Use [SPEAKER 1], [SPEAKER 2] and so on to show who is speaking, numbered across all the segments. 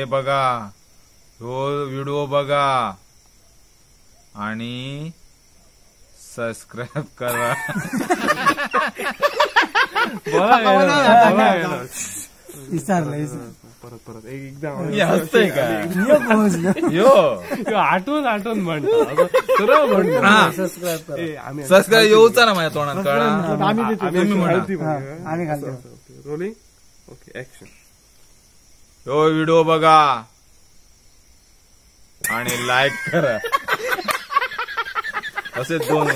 [SPEAKER 1] हे बघा, हो व्हिडिओ बघा आणि सबस्क्राईब करा.
[SPEAKER 2] परत परत एकदा
[SPEAKER 1] हसतंय का यो
[SPEAKER 2] आठवून आठवून म्हणतो, सरळ म्हणतो
[SPEAKER 1] सबस्क्राईब येऊचा ना माझ्या तोंडात कळा.
[SPEAKER 2] Rolling okay action.
[SPEAKER 1] हो व्हिडिओ बघा आणि लाईक करा. असे दोन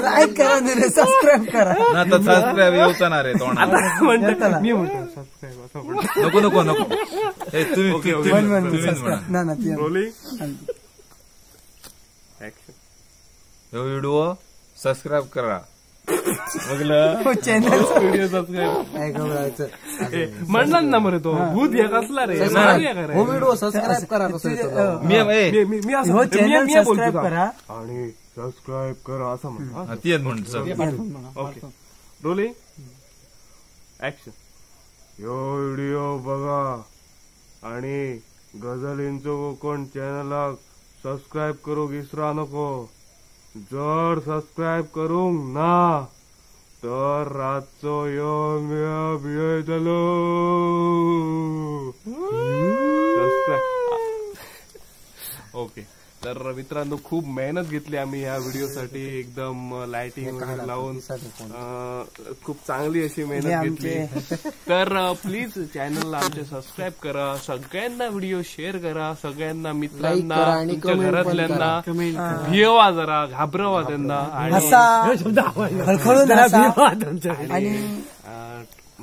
[SPEAKER 3] लाईक करा, सबस्क्राईब करा.
[SPEAKER 1] ना तर सबस्क्राईब येऊचा ना रे तोंडात.
[SPEAKER 2] मी म्हणतो सबस्क्राईब असं म्हणतो.
[SPEAKER 1] नको नको नको, हे तुम्ही म्हणा.
[SPEAKER 2] Rolling action.
[SPEAKER 1] हो व्हिडिओ सबस्क्राईब करा. बघलं
[SPEAKER 3] चॅनल
[SPEAKER 2] व्हिडिओ सबस्क्राईब म्हणला ना मरे तो भूत हे कसला रे.
[SPEAKER 4] हो व्हिडिओ सबस्क्राईब करा. कसं येतो
[SPEAKER 1] मी
[SPEAKER 2] मी
[SPEAKER 3] हो चॅनल सबस्क्राईब करा
[SPEAKER 2] आणि सबस्क्राईब करा असं म्हणतो.
[SPEAKER 1] तेच म्हणतो.
[SPEAKER 2] Okay rolling action. यो व्हिडिओ बघा आणि गझलींचो कोकण चॅनलाक सबस्क्राईब करूक विसरा नको. जर सबस्क्राईब करूंक ना तर रातचो यो भियेतलो. ओके तर मित्रांनो खूप मेहनत घेतली आम्ही ह्या व्हिडिओसाठी, एकदम लाइटिंग वगैरे लावून खूप चांगली अशी मेहनत घेतली. तर प्लीज चॅनलला आमच्या सबस्क्राईब करा, सगळ्यांना व्हिडिओ शेअर करा, सगळ्यांना मित्रांना तुमच्या घरातल्यांना भियवा, जरा घाबरवा त्यांना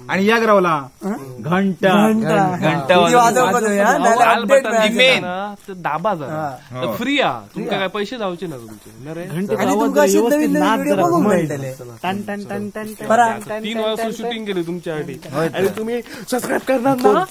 [SPEAKER 1] आणि या ग्रावला घंटा घंटा
[SPEAKER 2] दाबा जरा फ्री आ, तुमका काय पैसे जावचे ना तुमचे. 3 वाजता शूटिंग केली तुमच्यासाठी आणि तुम्ही सबस्क्राईब करणार ना.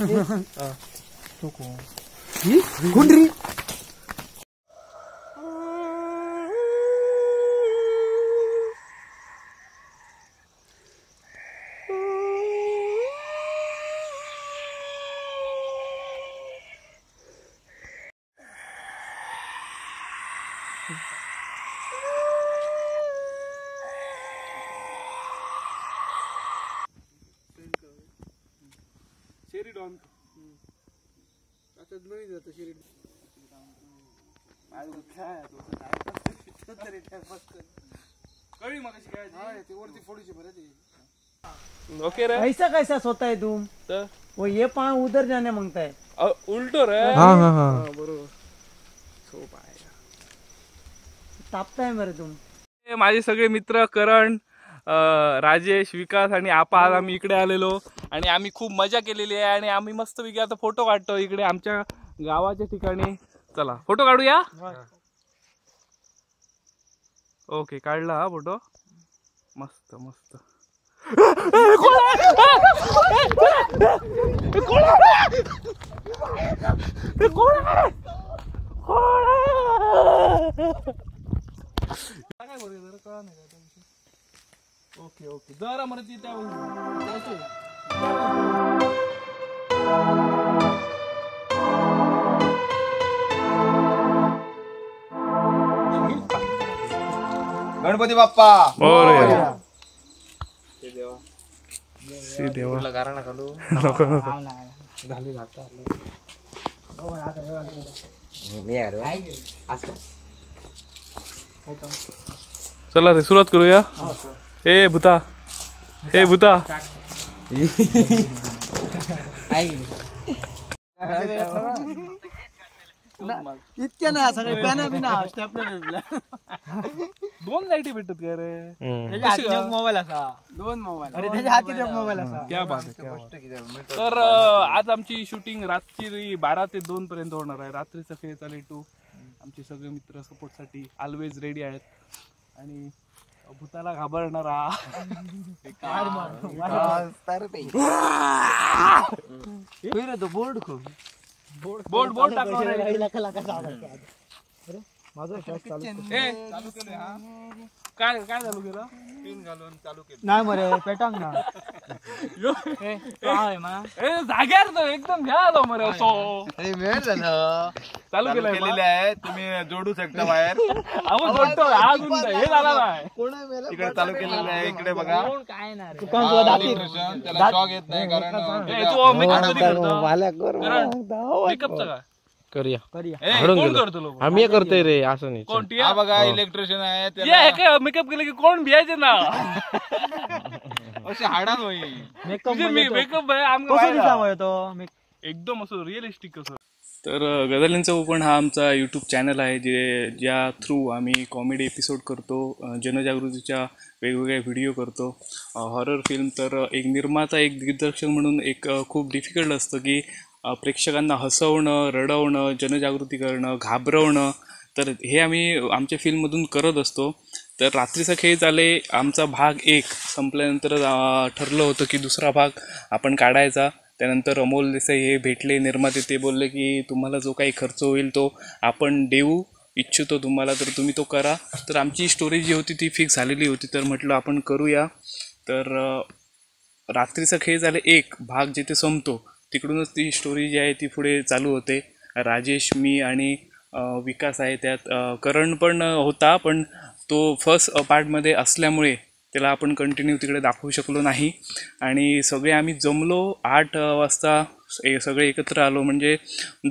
[SPEAKER 2] ओके रे,
[SPEAKER 3] ऐसा कैसा सोता है तुम? वो ये पाँव उधर जाने मांगता है,
[SPEAKER 2] उल्टो रे. हाँ हाँ हाँ बरोबर.
[SPEAKER 3] तापता है मेरे तुम.
[SPEAKER 2] माझे सगळे मित्र करण, राजेश, विकास आणि आपा आज आम्ही इकडे आलेलो आणि आम्ही खूप मजा केलेली आहे आणि आम्ही मस्तपैकी आता फोटो काढतो इकडे आमच्या गावाच्या ठिकाणी. चला फोटो काढूया. ओके काढला हा फोटो, मस्त मस्त. ओके ओके जरा मरे त्या
[SPEAKER 1] गणपती बाप्पा
[SPEAKER 2] मोरया. देवा नको नको. चला रे सुरुवात करूया. ए भूता, ए भूता.
[SPEAKER 3] इतक्या ना सगळे पॅना बिना स्टेपलर
[SPEAKER 2] दोन लाईटी भेटत का रे?
[SPEAKER 3] एक मोबाईल असा, दोन मोबाईल. अरे त्याच्या हाती एक मोबाईल असा.
[SPEAKER 2] क्या बात आहे. तर आज आमची शूटिंग रात्री 12 ते 2 पर्यंत होणार आहे. रात्रीचा खेळ चालेल टू. आमचे सगळे मित्र सपोर्टसाठी ऑलवेज रेडी आहेत आणि भूताला घाबरणारा
[SPEAKER 3] बोर्ड
[SPEAKER 2] बोर्ड बोर्ड टाकणार.
[SPEAKER 3] माझं चालू
[SPEAKER 2] चालू केलं. हा काय काय चालू केलं?
[SPEAKER 1] पिन घालून चालू केलं.
[SPEAKER 3] नाही मरे पेटांग ना.
[SPEAKER 2] ए जाग्यार तो एकदम घ्या आलो मरे असो.
[SPEAKER 1] अरे वेळ झालं.
[SPEAKER 2] चालू
[SPEAKER 1] केलेलं आहे, तुम्ही जोडू शकता वायर.
[SPEAKER 2] अहो जोडतो अजून हे झाला नाही.
[SPEAKER 1] इकडे चालू केलेलं आहे, इकडे बघा.
[SPEAKER 3] काय नाही
[SPEAKER 1] त्याला शॉक येत नाही कारण
[SPEAKER 2] मेकअप कधी करतो? मेकअपचा का
[SPEAKER 4] करूया
[SPEAKER 2] कोण करतो?
[SPEAKER 4] आम्ही करतोय रे, असं नाही.
[SPEAKER 2] कोण
[SPEAKER 1] हा बघा इलेक्ट्रिशियन आहे.
[SPEAKER 2] मेकअप केलं की कोण भियायचे ना
[SPEAKER 1] असे हाडान होईल.
[SPEAKER 2] मेकअप एकदम असं रिअलिस्टिक कसं. तर गझालींचा पण हा आमचा यूट्यूब चॅनल आहे, जे ज्या थ्रू आम्ही कॉमेडी एपिसोड करतो, जनजागृतीच्या वेगवेगळ्या व्हिडिओ करतो, हॉरर फिल्म. तर एक निर्माता, एक दिग्दर्शक म्हणून एक खूप डिफिकल्ट असतं की प्रेक्षकांना हसवणं, रडवणं, जनजागृती करणं, घाबरवणं. तर हे आम्ही आमच्या फिल्ममधून करत असतो. तर रात्रीचा खेळ चाले आमचा भाग 1 संपल्यानंतर ठरलं होतं की दुसरा भाग आपण काढायचा. त्यानंतर अमोल देसाई हे भेटले निर्माते, ते बोलले की तुम्हाला जो काही खर्च होईल तो आपण देऊ इच्छितो तुम्हाला, तर तुम्ही तो करा. तर आमची स्टोरी जी होती ती फिक्स झालेली होती, तर म्हटलं आपण करूया. तर रात्रीचा खेळ झाले 1 भाग जिथे संपतो तिकडूनच ती स्टोरी जी आहे ती पुढे चालू होते. राजेश, मी आणि विकास आहे त्यात. करण पण होता, पण तो फर्स्ट पार्टमध्ये असल्यामुळे त्याला आपण कंटिन्यू तिकडे दाखवू शकलो नाही. आणि सगळे आम्ही जमलो 8 वाजता सगळे एकत्र आलो. म्हणजे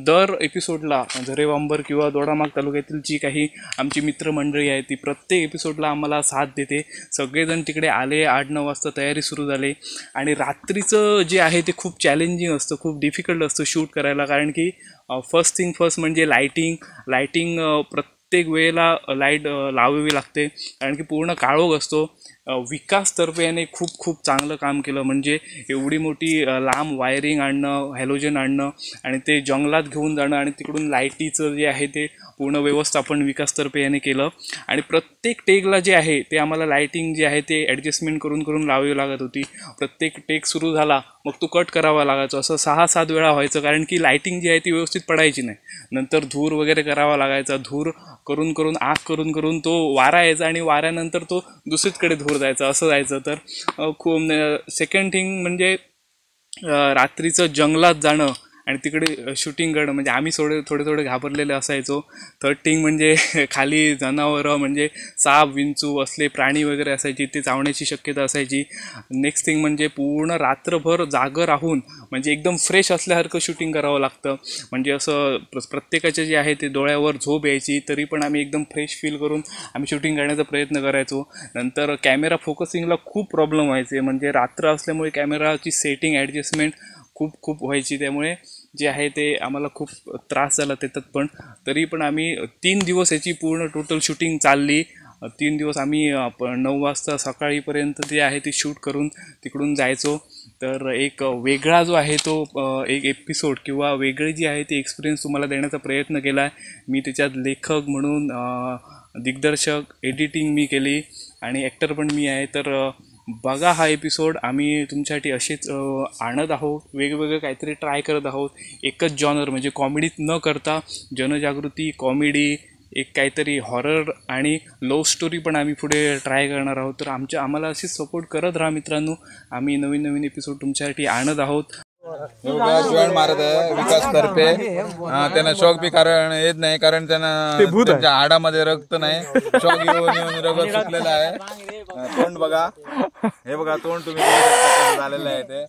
[SPEAKER 2] दर एपिसोडला झरेवांबर किंवा दोडामार्ग तालुक्यातील जी काही आमची मित्रमंडळी आहे ती प्रत्येक एपिसोडला आम्हाला साथ देते. सगळेजण तिकडे आले, 8-9 वाजता तयारी सुरू झाली. आणि रात्रीचं जे आहे ते खूप चॅलेंजिंग असतं, खूप डिफिकल्ट असतं शूट करायला. कारण की फर्स्ट थिंग फर्स्ट म्हणजे लायटिंग. लायटिंग प्रत्येक वेळेला लाईट लावावी लागते, कारण की पूर्ण काळोख असतो. विकास तर्फे याने खूप खूप चांगलं काम केलं. म्हणजे एवढी मोठी लांब वायरिंग आणणं, हॅलोजन आणणं आणि ते जंगलात घेऊन जाणं आणि तिकडून लाईटीचं जे आहे ते पूर्ण व्यवस्थापन विकास तर्फे याने केलं. आणि प्रत्येक टेकला जे आहे ते आम्हाला लाईटिंग जे आहे ते ॲडजस्टमेंट करून करून लावावी लागत होती. प्रत्येक टेक सुरू झाला मग तो कट करावा लागायचा, असं 6-7 वेळा व्हायचं, कारण की लाईटिंग जी आहे ती व्यवस्थित पडायची नाही. नंतर धूर वगैरे करावा लागायचा, धूर करून करून आग करून करून तो वारा यायचा आणि वाऱ्यानंतर तो दुसरीकडे धूर जायचा, असं जायचं. तर खूप सेकंड थिंग म्हणजे रात्रीचं जंगलात जाणं आणि तिकडे शूटिंग करणं, म्हणजे आम्ही थोडे थोडे थोडे घाबरलेले असायचो. थर्ड थिंग म्हणजे खाली जनावरं म्हणजे साप, विंचू असले प्राणी वगैरे असायची, ते चावण्याची शक्यता असायची. नेक्स्ट थिंग म्हणजे पूर्ण रात्रभर जागं राहून म्हणजे एकदम फ्रेश असल्यासारखं शूटिंग करावं लागतं. म्हणजे असं प्रत्येकाचे जे आहे ते डोळ्यावर झोप यायची, तरी पण आम्ही एकदम फ्रेश फील करून आम्ही शूटिंग करण्याचा प्रयत्न करायचो. नंतर कॅमेरा फोकसिंगला खूप प्रॉब्लेम व्हायचे, म्हणजे रात्र असल्यामुळे कॅमेराची सेटिंग ॲडजस्टमेंट खूप खूप व्हायची, त्यामुळे जे आहे ते आम्हाला खूप त्रास झाला त्याच्यात. पण तरी पण आम्ही 3 दिवस याची पूर्ण टोटल शूटिंग चालली. 3 दिवस आम्ही 9 वाजता सकाळीपर्यंत जे आहे ते शूट करून तिकडून जायचो. तर एक वेगळा जो आहे तो एक एपिसोड किंवा वेगळी जी आहे ती एक्सपिरियन्स तुम्हाला देण्याचा प्रयत्न केला आहे. मी त्याच्यात लेखक म्हणून, दिग्दर्शक, एडिटिंग मी केली आणि ॲक्टर पण मी आहे. तर बघा हा एपिसोड, आम्ही तुमच्यासाठी असेच आणत आहोत, वेगवेगळं काहीतरी ट्राय करत आहोत. एकच जॉनर म्हणजे कॉमेडीत न करता जनजागृती, कॉमेडी, एक काहीतरी हॉरर आणि लव्ह स्टोरी पण आम्ही पुढे ट्राय करणार आहोत. तर आम्हाला अशी सपोर्ट करत राहा मित्रांनो, आम्ही नवीन नवीन एपिसोड तुमच्यासाठी आणत आहोत.
[SPEAKER 1] जॉईन मारत आहे विकास तर्फे. त्यांना शॉक बी कारण येत नाही, कारण त्यांना त्यांच्या हाडामध्ये रक्त नाही. शॉक येऊन येऊन रगत सुकलेलं आहे. तोंड बघा, हे बघा तोंड तुम्ही झालेलं आहे ते.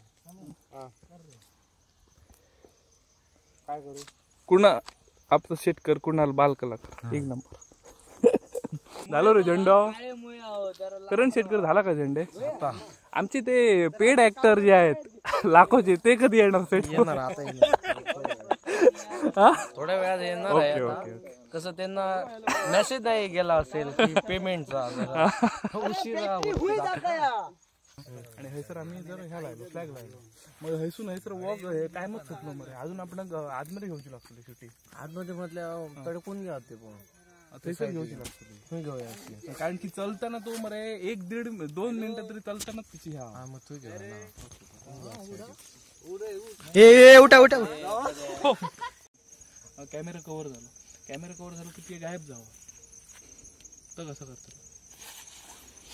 [SPEAKER 2] कुणा आपलं शेटकर कुणाल बाल कलाकार एक नंबर झालो रे झेंडा. करण शेटकर झाला का झेंडे? आमचे ते पेड ऍक्टर जे आहेत लाखोचे ते कधी येणार सेट?
[SPEAKER 4] थोड्या वेळात येणार आहे. कसं त्यांना मेसेज नाही गेला असेल की पेमेंटचा उशिरा.
[SPEAKER 2] आणि हयसर आम्ही जर ह्या लागलो फ्लॅग लागलो मग हयसून हयसर वॉक टाइमच सुटलो मरे. अजून आपण आतमध्ये घेऊची लागतो शूटिंग.
[SPEAKER 4] आतमध्ये म्हटल्या तडकून घ्या ते पण
[SPEAKER 2] थंयसर घेऊची लागतो, कारण की चलताना तो मरे 1-1.5-2 मिनिटं तरी चलतानाच तिची. हा
[SPEAKER 4] मग तू घेऊ ना.
[SPEAKER 3] ए उठा उठा.
[SPEAKER 2] कॅमेरा कव्हर झाला, कॅमेरा कव्हर झाला की ते गायब जावं. तर कसं करतलो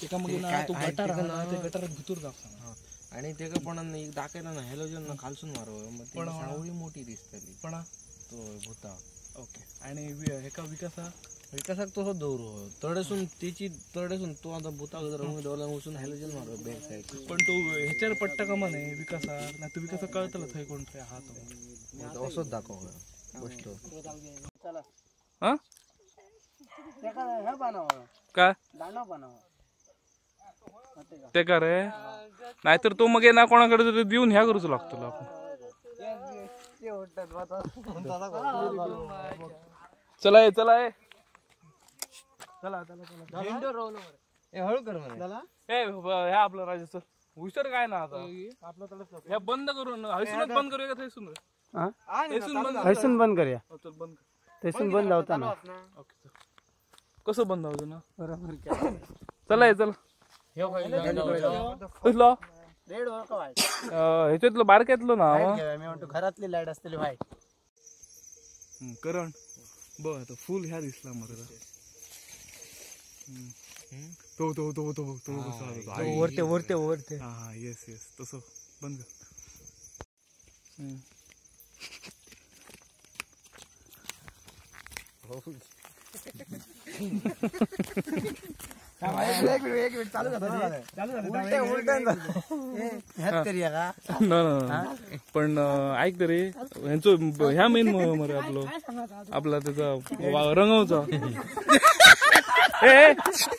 [SPEAKER 2] तेका मग ना तो गटार ना ते गटारात भितर जावं सांग.
[SPEAKER 4] आणि तेका पण एक दाखयला ना हॅलोजन ना खालसून मारो मग ती सावळी मोठी दिसतली
[SPEAKER 2] पण
[SPEAKER 4] तो भूता.
[SPEAKER 2] ओके आणि हेका विकासाक
[SPEAKER 4] विकासाक तसोच दवरू तडेसून तेची तडेसून तो आता भूताक जर रंग दवरला वचून हॅलोजन मारो बॅक सायड.
[SPEAKER 2] पण तो ह्याच्यावर पडटा कामा न्हय विकासाक, ना तो विकासाक कळतलो थंय कोण थंय आहा तो.
[SPEAKER 4] असोच दाखव गोष्ट.
[SPEAKER 2] हा काय ते का रे, नाहीतर तो मग ना कोणाकडे तरी देऊन ह्या करूच लागतो आपण. चला ये चला ये चला चला चला
[SPEAKER 4] हळू कर
[SPEAKER 2] ए ह्या आपलं राजा सर हुशार काय ना आता ह्या बंद करून हसूनच बंद करूया का थंयसून?
[SPEAKER 3] हसून बंद करूया.
[SPEAKER 2] चल बंद कर.
[SPEAKER 3] थंयसून बंद जावता ना.
[SPEAKER 2] ओके कसं बंद जावचं ना
[SPEAKER 3] बरोबर.
[SPEAKER 2] चला ये चला. कसलो ह्याच्यातलं बारक्यातलं ना
[SPEAKER 3] मी म्हणतो घरातली लाईट असतली व्हाईट.
[SPEAKER 2] करण बघ आता फुल ह्या दिसला मरे. तो तो तो तो तो कसा
[SPEAKER 3] वरते वरते वरते.
[SPEAKER 2] हा येस येस तसं बंद कर. पण ऐक तरी ह्यांचो ह्या मेन मरे आपलो आपला त्याचा रंगवचा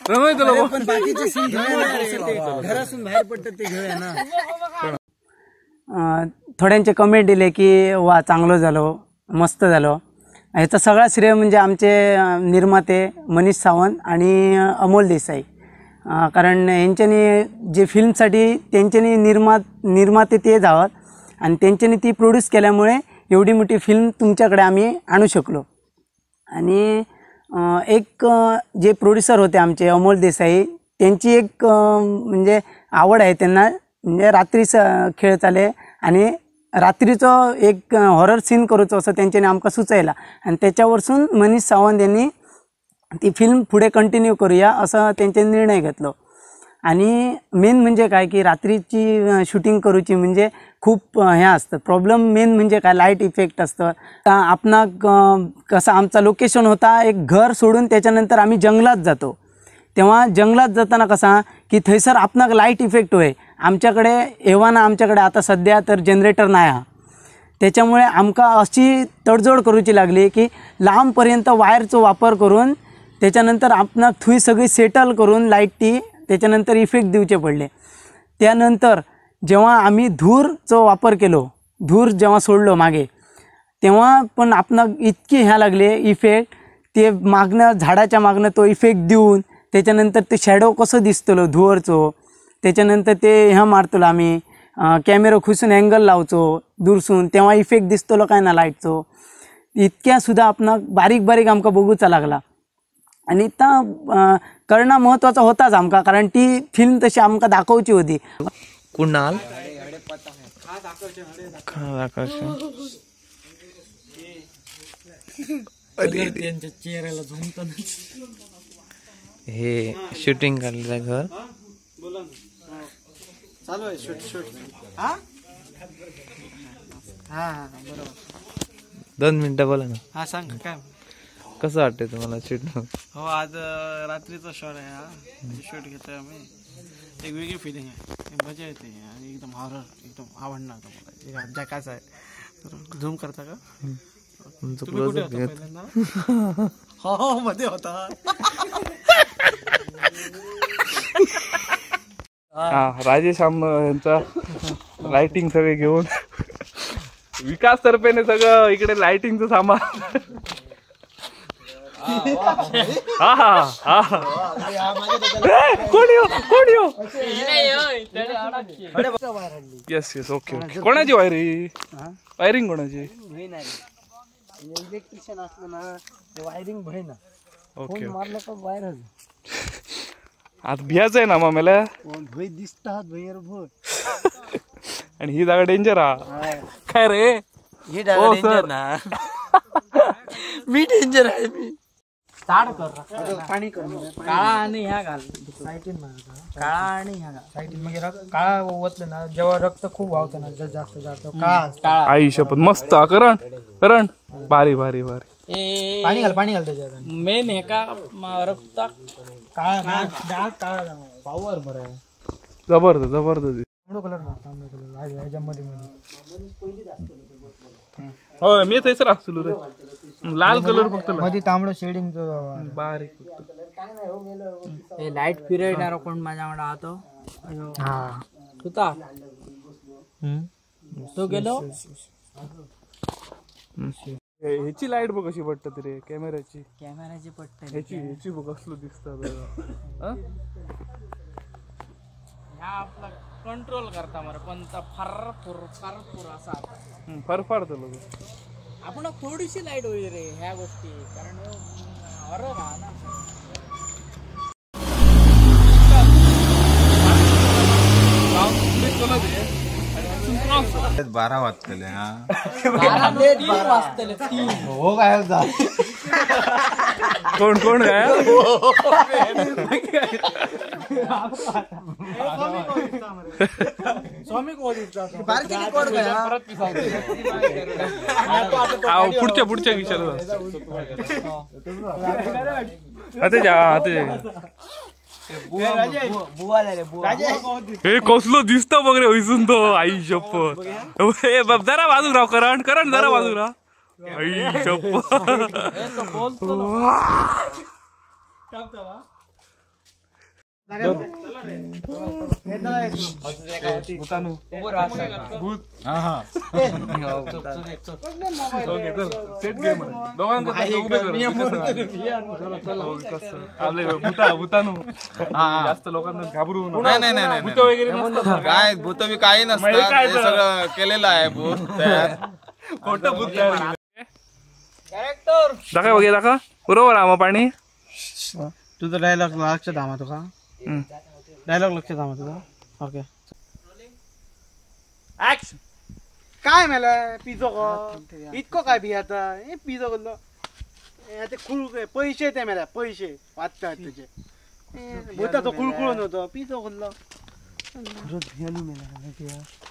[SPEAKER 2] रंगवतलो
[SPEAKER 3] पण बाकीचे सीन घेऊया घरातून बाहेर पडतात ते घेऊया ना. थोड्यांचे कमेंट दिले की वा चांगलं झालं मस्त झालं. ह्याचा सगळा श्रेय म्हणजे आमचे निर्माते मनीष सावंत आणि अमोल देसाई, कारण यांच्यानी जे फिल्मसाठी त्यांच्यानी निर्माते ते जावं आणि त्यांच्यानी ती प्रोड्यूस केल्यामुळे एवढी मोठी फिल्म तुमच्याकडे आम्ही आणू शकलो. आणि एक जे प्रोड्युसर होते आमचे अमोल देसाई, त्यांची एक म्हणजे आवड आहे त्यांना, म्हणजे रात्रीचं खेळ चाले आणि रात्रीचो एक हॉरर सीन करूचो असं त्यांच्यानी आमकां सुचयला आणि त्याच्यावरसून मनीष सावंत यांनी ती फिल्म पुढे कंटिन्यू करूया असं त्यांच्यानी निर्णय घेतलो. आणि मेन म्हणजे काय की रात्रीची शूटिंग करूची म्हणजे खूप हे असतं प्रॉब्लेम. मेन म्हणजे काय लाईट इफेक्ट असतं. आपणाक कसं आमचा लोकेशन होता एक घर सोडून त्याच्यानंतर आम्ही जंगलात जातो, तेव्हा जंगलात जाताना कसा की थंयसर आपणाक लाईट इफेक्ट होय. आमच्याकडे एव्हाना आमच्याकडे आता सध्या तर जनरेटर नाही हा, त्याच्यामुळे आमकां अशी तडजोड करूची लागली की लांबपर्यंत वायरचो वापर करून त्याच्यानंतर आपणाक थंय सगळी सेटल करून लाईट ती त्याच्यानंतर इफेक्ट दिवचे पडले. त्यानंतर जेव्हा आम्ही धूरचो वापर केलो, धूर जेव्हा सोडलो मागे, तेव्हा पण आपणाक इतकी ह्या लागले इफेक्ट, ते मागणं झाडाच्या मागणं तो इफेक्ट देऊन त्याच्यानंतर ते शॅडो कसं दिसतलो धुवरचो, त्याच्यानंतर ते ह्या मारतलो आम्ही कॅमेरो खुसून अँगल लावचो दूरसून, तेव्हा इफेक्ट दिसतलो काय ना लाईटचो. इतक्या सुद्धा आपणाक बारीक बारीक आमकां बघूचा लागला. आणि ता करणं महत्त्वाचा होताच आमकां, कारण ती फिल्म तशी आमकां दाखोवची होती.
[SPEAKER 5] कुणाल
[SPEAKER 4] त्यांच्या चेहऱ्याला झोमताना
[SPEAKER 5] हे शूटिंग काढलेलं घर
[SPEAKER 3] चालू आहे. शूट शूट हा हा बरोबर.
[SPEAKER 5] 2 मिनिटं बोला ना.
[SPEAKER 3] हा सांग काय
[SPEAKER 5] कसं वाटतंय तुम्हाला शूट?
[SPEAKER 3] हो आज रात्रीचा शॉट आहे हा, शूट घेतोय आम्ही. एक वेगळी फिलिंग आहे, मजा येते आणि एकदम हॉरर एकदम आवडणार तुम्हाला. जकाच आहे. झूम करता का? तुम्ही कुठे होता पहिल्यांदा? हो मध्ये होता.
[SPEAKER 2] हा राजेश यांचा लाइटिंग सगळे घेऊन विकास तर्फेने सगळं इकडे लाइटिंगचं सामान. हा हा हा कोण यो कोण यो? येस येस ओके ओके. कोणाची वायरिंग? वायरिंग कोणाची?
[SPEAKER 3] इलेक्ट्रिशियन असलं ना वायरिंग भय ना.
[SPEAKER 2] ओके
[SPEAKER 3] मारलं का वायर
[SPEAKER 2] आता भियाच आहे ना मामेला
[SPEAKER 3] भय दिसतात भैर भय.
[SPEAKER 2] आणि ही जागा डेंजर हा काय रे?
[SPEAKER 3] ही जागा डेंजर ना. मी डेंजर आहे मी.
[SPEAKER 4] ताड कर
[SPEAKER 6] पाणी कर
[SPEAKER 4] काळा आणि ह्या घाल
[SPEAKER 6] साईडीन मार
[SPEAKER 4] काळा आणि ह्या घाल
[SPEAKER 6] साईडीन मग काळा ओतलं ना जेव्हा रक्त खूप वाहतं ना जास्त जास्त काळा
[SPEAKER 4] काळा.
[SPEAKER 2] आई शपथ मस्त करण करण भारी भारी भारी.
[SPEAKER 6] पाणी घाल पाणी घाल त्याच्यात
[SPEAKER 4] मेन हे का रक्त
[SPEAKER 6] काळा डार्क काळा
[SPEAKER 4] पावर बरं
[SPEAKER 2] जबरदस्त जबरदस्त.
[SPEAKER 6] तांबडो कलर ना तांबडो कलर ह्याच्यामध्ये मध्ये.
[SPEAKER 2] हो मी थंयसर आसलो रे लाल कलर फक्त
[SPEAKER 6] मध्ये तांबडो शेडिंग
[SPEAKER 2] बारीक.
[SPEAKER 4] हे लाईट फिरवणार कोण माझ्या वांगडा आतो
[SPEAKER 6] हा
[SPEAKER 4] तुता तो गेलो.
[SPEAKER 2] ह्याची लाईट बघ कशी पडतात रे कॅमेऱ्याची
[SPEAKER 4] कॅमेऱ्याची पडते
[SPEAKER 2] ह्याची ह्याची बघ कसलो दिसतात.
[SPEAKER 4] ह्या आपला कंट्रोल करता मरे पण फार फार असा
[SPEAKER 2] फार फार झालं
[SPEAKER 4] आपण थोडीशी लाईट होईल रे ह्या गोष्टी कारण हॉरर हा ना.
[SPEAKER 1] बारा वाजतले हा
[SPEAKER 4] वाजतले
[SPEAKER 6] हो काय
[SPEAKER 2] कोण कोण काय पुढच्या पुढच्या विचारत हे कसलो दिसतो बघ रे हयसून तो आई शपथ. जरा बाजूक राव करण करण जरा बाजूक राव आई शपथ. जास्त लोकांना घाबरू
[SPEAKER 1] नाही नाही
[SPEAKER 2] भूत वगैरे
[SPEAKER 1] काय भूत बी काही नसतं सगळं केलेलं आहे भूत
[SPEAKER 2] खोटं भूत तयार. दाखवा बघे दाखवा बरोबर आमा पाणी
[SPEAKER 6] तुझं डायलॉग लक्षात आमा तुका डायलॉग लक्षात आमा तुझा. Okay
[SPEAKER 2] action.
[SPEAKER 6] काय मेला पिजो इतको काय भियाचा हे पिजो करलो ते खुळ पैसे ते मेला पैसे वाचतात तुझे भूताचो खुळखुळून होतो पिजो करलो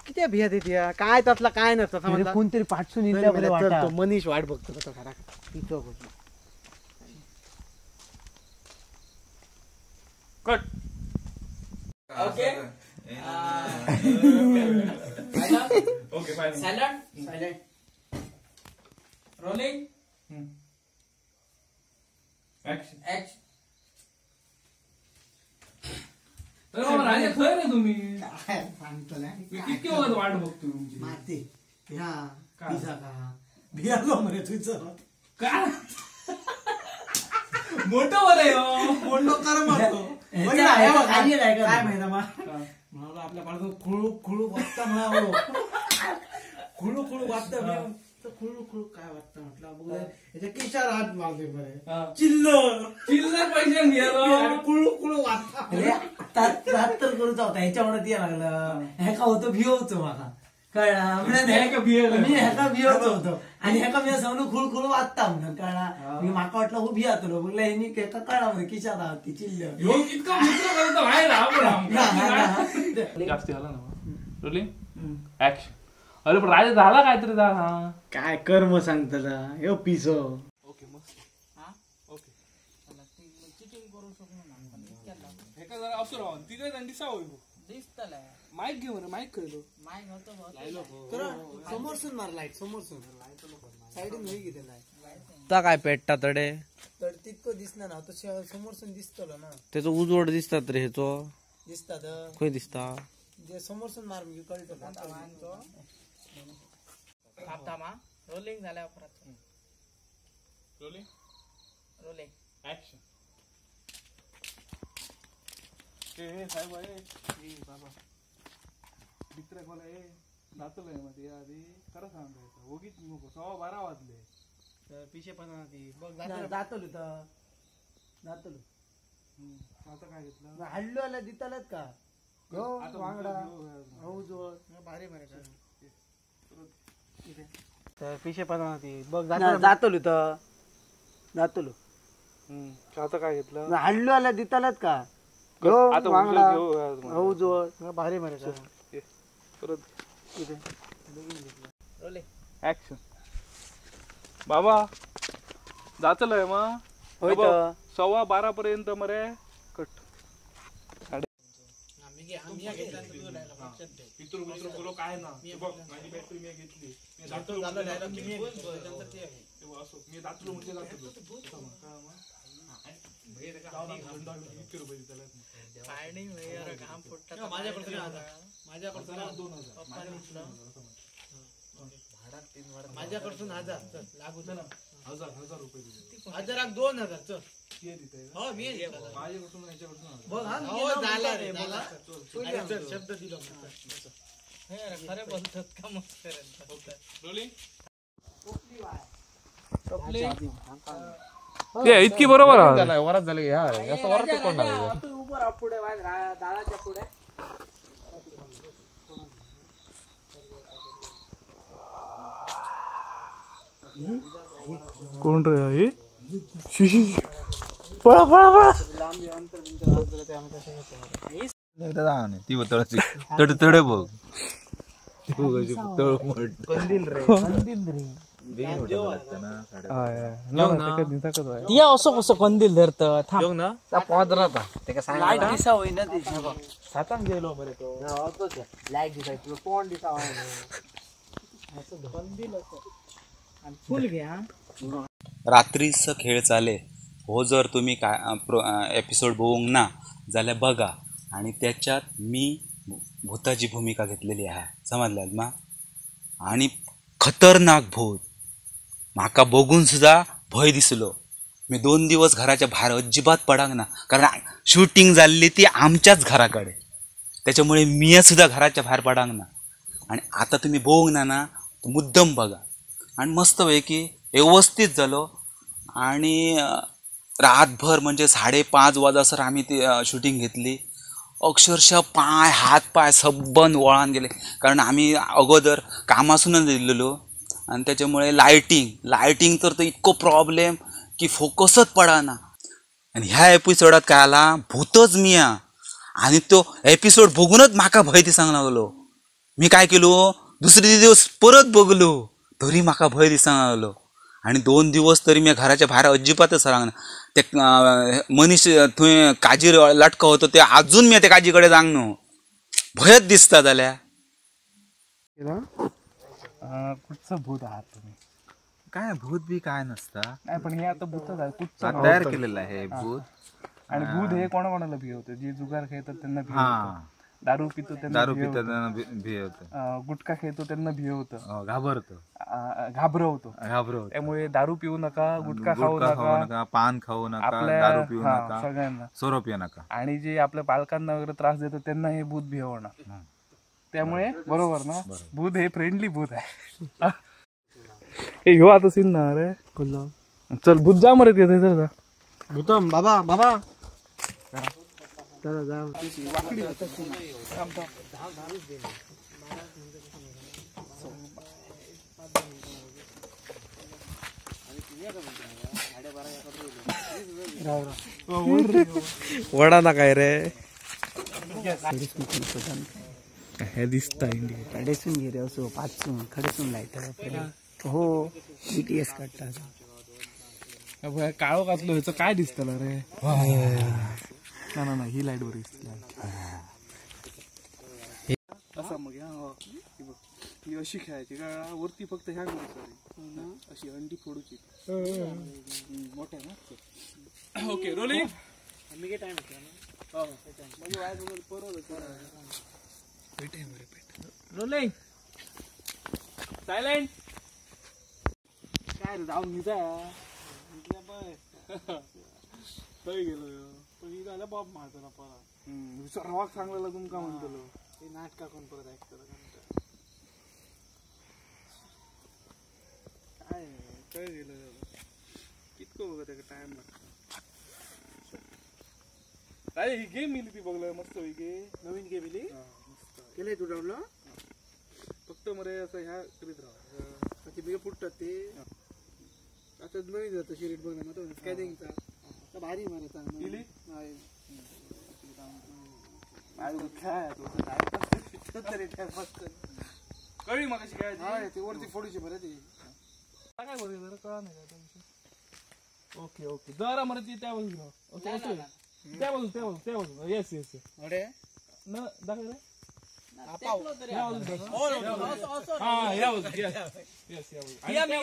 [SPEAKER 6] किती भिया देते काय तसला काय नसतं
[SPEAKER 3] कोणतरी पाठसून
[SPEAKER 6] मनीष वाट बघतो तो खरा पिजो करलो.
[SPEAKER 2] Cut.
[SPEAKER 4] Okay
[SPEAKER 2] okay fine.
[SPEAKER 4] Silent silent rolling
[SPEAKER 2] action
[SPEAKER 4] action.
[SPEAKER 2] अरे बाबा राजा खंय रे तुम्ही
[SPEAKER 6] सांगतले
[SPEAKER 2] कितके वगत वाट बघतो तुमची
[SPEAKER 6] माती ह्या पिझ्झा का भियालो मरे तुझं
[SPEAKER 2] काय मोठं बरं आहे
[SPEAKER 6] मोठं कर मारतो काय माहिती मला आपल्या बाळाचं खुळू खुळू वाजता म्हणा खुळू खुळू वाजता खुळू खुळू काय वाजता म्हटलं बघ याच्या केशावर हात मारले बरे चिल्लर
[SPEAKER 2] चिल्लर पैसे घेलो
[SPEAKER 6] कुळू कुळू वाजता.
[SPEAKER 3] तर करूचा होता ह्याच्यामुळे ते लागलं ह्याका होतो भिवचो माका कळला मी ह्याका भिवचो होतो आणि ह्याका मी सांगू खुळ खुळ वाजता म्हणून कळला मी माका वाटलं हो भियातलो बघला ह्यांनी कळला म्हणजे किशात आहात ती चिल्लर
[SPEAKER 2] जास्त झाला ना रोलिंग ऍक्शन. अरे पण राजा झाला काहीतरी झाला
[SPEAKER 6] काय कर्म सांगतला यो पिसो.
[SPEAKER 2] ओके मस्त ओके हेका जरा असो राव तिथे दिसा होय
[SPEAKER 4] दिसतले
[SPEAKER 2] माईक घेऊन माईक खयलो
[SPEAKER 4] माईक होतो
[SPEAKER 3] समोरसून मार लाईट समोरसून साईडून होई किती लाईट
[SPEAKER 4] ता काय पेटता तडे
[SPEAKER 3] तर तितको दिसना ना तो समोरसून दिसतलो ना
[SPEAKER 4] त्याचो उजवड दिसतात रे ह्याचो
[SPEAKER 3] दिसतात
[SPEAKER 4] खंय दिसता
[SPEAKER 3] जे समोरसून मार म्हणजे कळतो.
[SPEAKER 4] रोलिंग झाल्या परत
[SPEAKER 2] रोलिंग
[SPEAKER 4] रोलिंग
[SPEAKER 2] ऍक्शन. ए साहेब ए बाबा मित्र कोणा ए जातलो मध्ये आधी खरं सांगायचं ओगीच नको 12:15 वाजले
[SPEAKER 6] पिशे पण बघ
[SPEAKER 3] जातलो तर जातलो
[SPEAKER 2] आता काय घेतलं
[SPEAKER 3] हाडलो आला दितालच का
[SPEAKER 6] हो वांगडा
[SPEAKER 3] हो जोड
[SPEAKER 6] भारी मरे तर पिशे पण बघ
[SPEAKER 3] जातलो तर जातलो.
[SPEAKER 2] आता काय घेतलं
[SPEAKER 3] हाडलो आल्या दितालात का
[SPEAKER 2] आता
[SPEAKER 3] हो जोड भारी मरे
[SPEAKER 2] परत ऍक्शन बाबा जातलंय मग 12:15 पर्यंत मरे कट. काय ना माझी बॅटरी मी घेतली मी दातलो म्हणजे दातलो
[SPEAKER 6] माझ्याकडून 1000 लागू 1000 रुपये 1000 2000 चल शब्द दिलो
[SPEAKER 4] खरे बोलतात का मग
[SPEAKER 2] इतकी बरोबर
[SPEAKER 1] वरात झाली
[SPEAKER 3] दादाच्या पुढे
[SPEAKER 2] कोण रे हे पळा पळा पळा
[SPEAKER 1] ती तळची तड तडे बघ
[SPEAKER 4] तिया असो कसो कंदील धरत
[SPEAKER 3] लाईट दिसा होईना ती
[SPEAKER 6] सातांक गेलो मरे तो
[SPEAKER 3] लाईट दिसा तुला तोंड दिसा फुल घ्या.
[SPEAKER 7] रात्रीचं खेळ चाले हो जर तुम्ही काय एपिसोड बघूंक ना जाल्यार बघा आणि त्याच्यात मी भूताची भूमिका घेतलेली आहे समजल्यात मा. आणि खतरनाक भूत म्हाका बघून सुद्धा भंय दिसलो. मी 2 दिवस घराच्या भायर अजिबात पडांक ना, कारण शूटिंग जाल्ली ती आमच्याच घराकडे, त्याच्यामुळे मी सुद्धा घराच्या भायर पडांक ना. आणि आता तुम्ही बघूंक ना ना मुद्दम बघा आणि मस्तपैकी व्यवस्थित जालो. आणि रातभर म्हणजे 5:30 वाजासर आम्ही ती शूटिंग घेतली. अक्षरशः पाय हात पाय सबंद वळान गेले, कारण आम्ही अगोदर कामासूनच येयल्लेलो आणि त्याच्यामुळे लायटिंग लायटिंग तर तो इतको प्रॉब्लेम की फोकसच पडना. आणि ह्या एपिसोडात काय आला भूतच मिया आणि तो एपिसोड बघूनच म्हाका भंय दिसांक लागलो. मी काय केलो दुसरे दिवस परत बघलो तरी म्हाका भंय दिसांक लागलो. आणि 2 दिवस तरी मी घराच्या भायर अजिबातच रांग ना. ते मनीस थंय काजीर लटको होतो ते अजून मी त्या काजी कडेन जांग न्हू, भंयच दिसता जाल्यार.
[SPEAKER 2] कुठचं भूत आहात तुम्ही?
[SPEAKER 1] काय भूत बी काय नसता
[SPEAKER 2] नाही, पण हे आता भूतच आहे कुठचं
[SPEAKER 1] तयार केलेलं आहे भूत.
[SPEAKER 2] आणि भूत हे कोणाकोणाला भी होते? जे जुगार खेळतात त्यांना भी होतं, दारू पितो त्यांना भी
[SPEAKER 1] होतं,
[SPEAKER 2] गुटखा खेळतो त्यांना भी होतं,
[SPEAKER 1] घाबरतो
[SPEAKER 2] घाबरवतो. त्यामुळे दारू पिऊ नका, गुटखा खाऊ नका,
[SPEAKER 1] पान खाऊ नका, दारू पिऊ नका,
[SPEAKER 2] सगळ्यांना
[SPEAKER 1] सोरो पिऊ नका.
[SPEAKER 2] आणि जे आपल्या पालकांना वगैरे त्रास देतात त्यांना हे भूत भिवणार. त्यामुळे बरोबर ना, भूत हे फ्रेंडली भूत आहे. हे ह्यो आता सीन ना रे चल भूत जा मरे तिथे जा
[SPEAKER 6] भूतम बाबा बाबा चला जा.
[SPEAKER 5] वडा ना काय रे
[SPEAKER 2] हे दिसता इंडिया
[SPEAKER 3] कडेसून घे रे असो पाचसून खडेसून लायता हो BTS काढता.
[SPEAKER 2] काळो घातलो ह्याचं काय दिसतलं रे? ना ना ना ही लाईट बरी दिसतली असं. मग ही अशी खेळायची का वरती फक्त ह्या गोष्टी अशी अंडी फोडूची मोठ्या ना. Okay rolling rolling silent. काय रे जाऊन निजा थंय गेलो पण जाल्यार बॉब मारतलो परत सर्वाक सांगलेलो तुमकां म्हणटलो
[SPEAKER 6] ते नाटकां कोण परत ऐकतलो
[SPEAKER 2] काय थंय गेलो कितको बघ ताका टायम लागता. काय ही गेम इली ती बघलं मस्त पैकी
[SPEAKER 6] नवीन गेम इली
[SPEAKER 2] मस्त
[SPEAKER 6] केलंय तू डाउनलोड?
[SPEAKER 2] फक्त मरे असं ह्या करीत राहा
[SPEAKER 6] ते बिगे फुटतात ते आता नवीन जातं शिरीट बघ ना तो स्कॅनिंगचा. भारी मरे चांगली.
[SPEAKER 2] कळी मग कशी काय
[SPEAKER 6] ती वरती फोडूची बरं ती
[SPEAKER 2] काय बोलते जरा कळा नाही काय ओके ओके जरा मरे ती त्या बाजूला. ओके त्या बाजू त्या बाजू त्या बाजू. येस येस
[SPEAKER 6] अरे
[SPEAKER 2] न दाखव रे.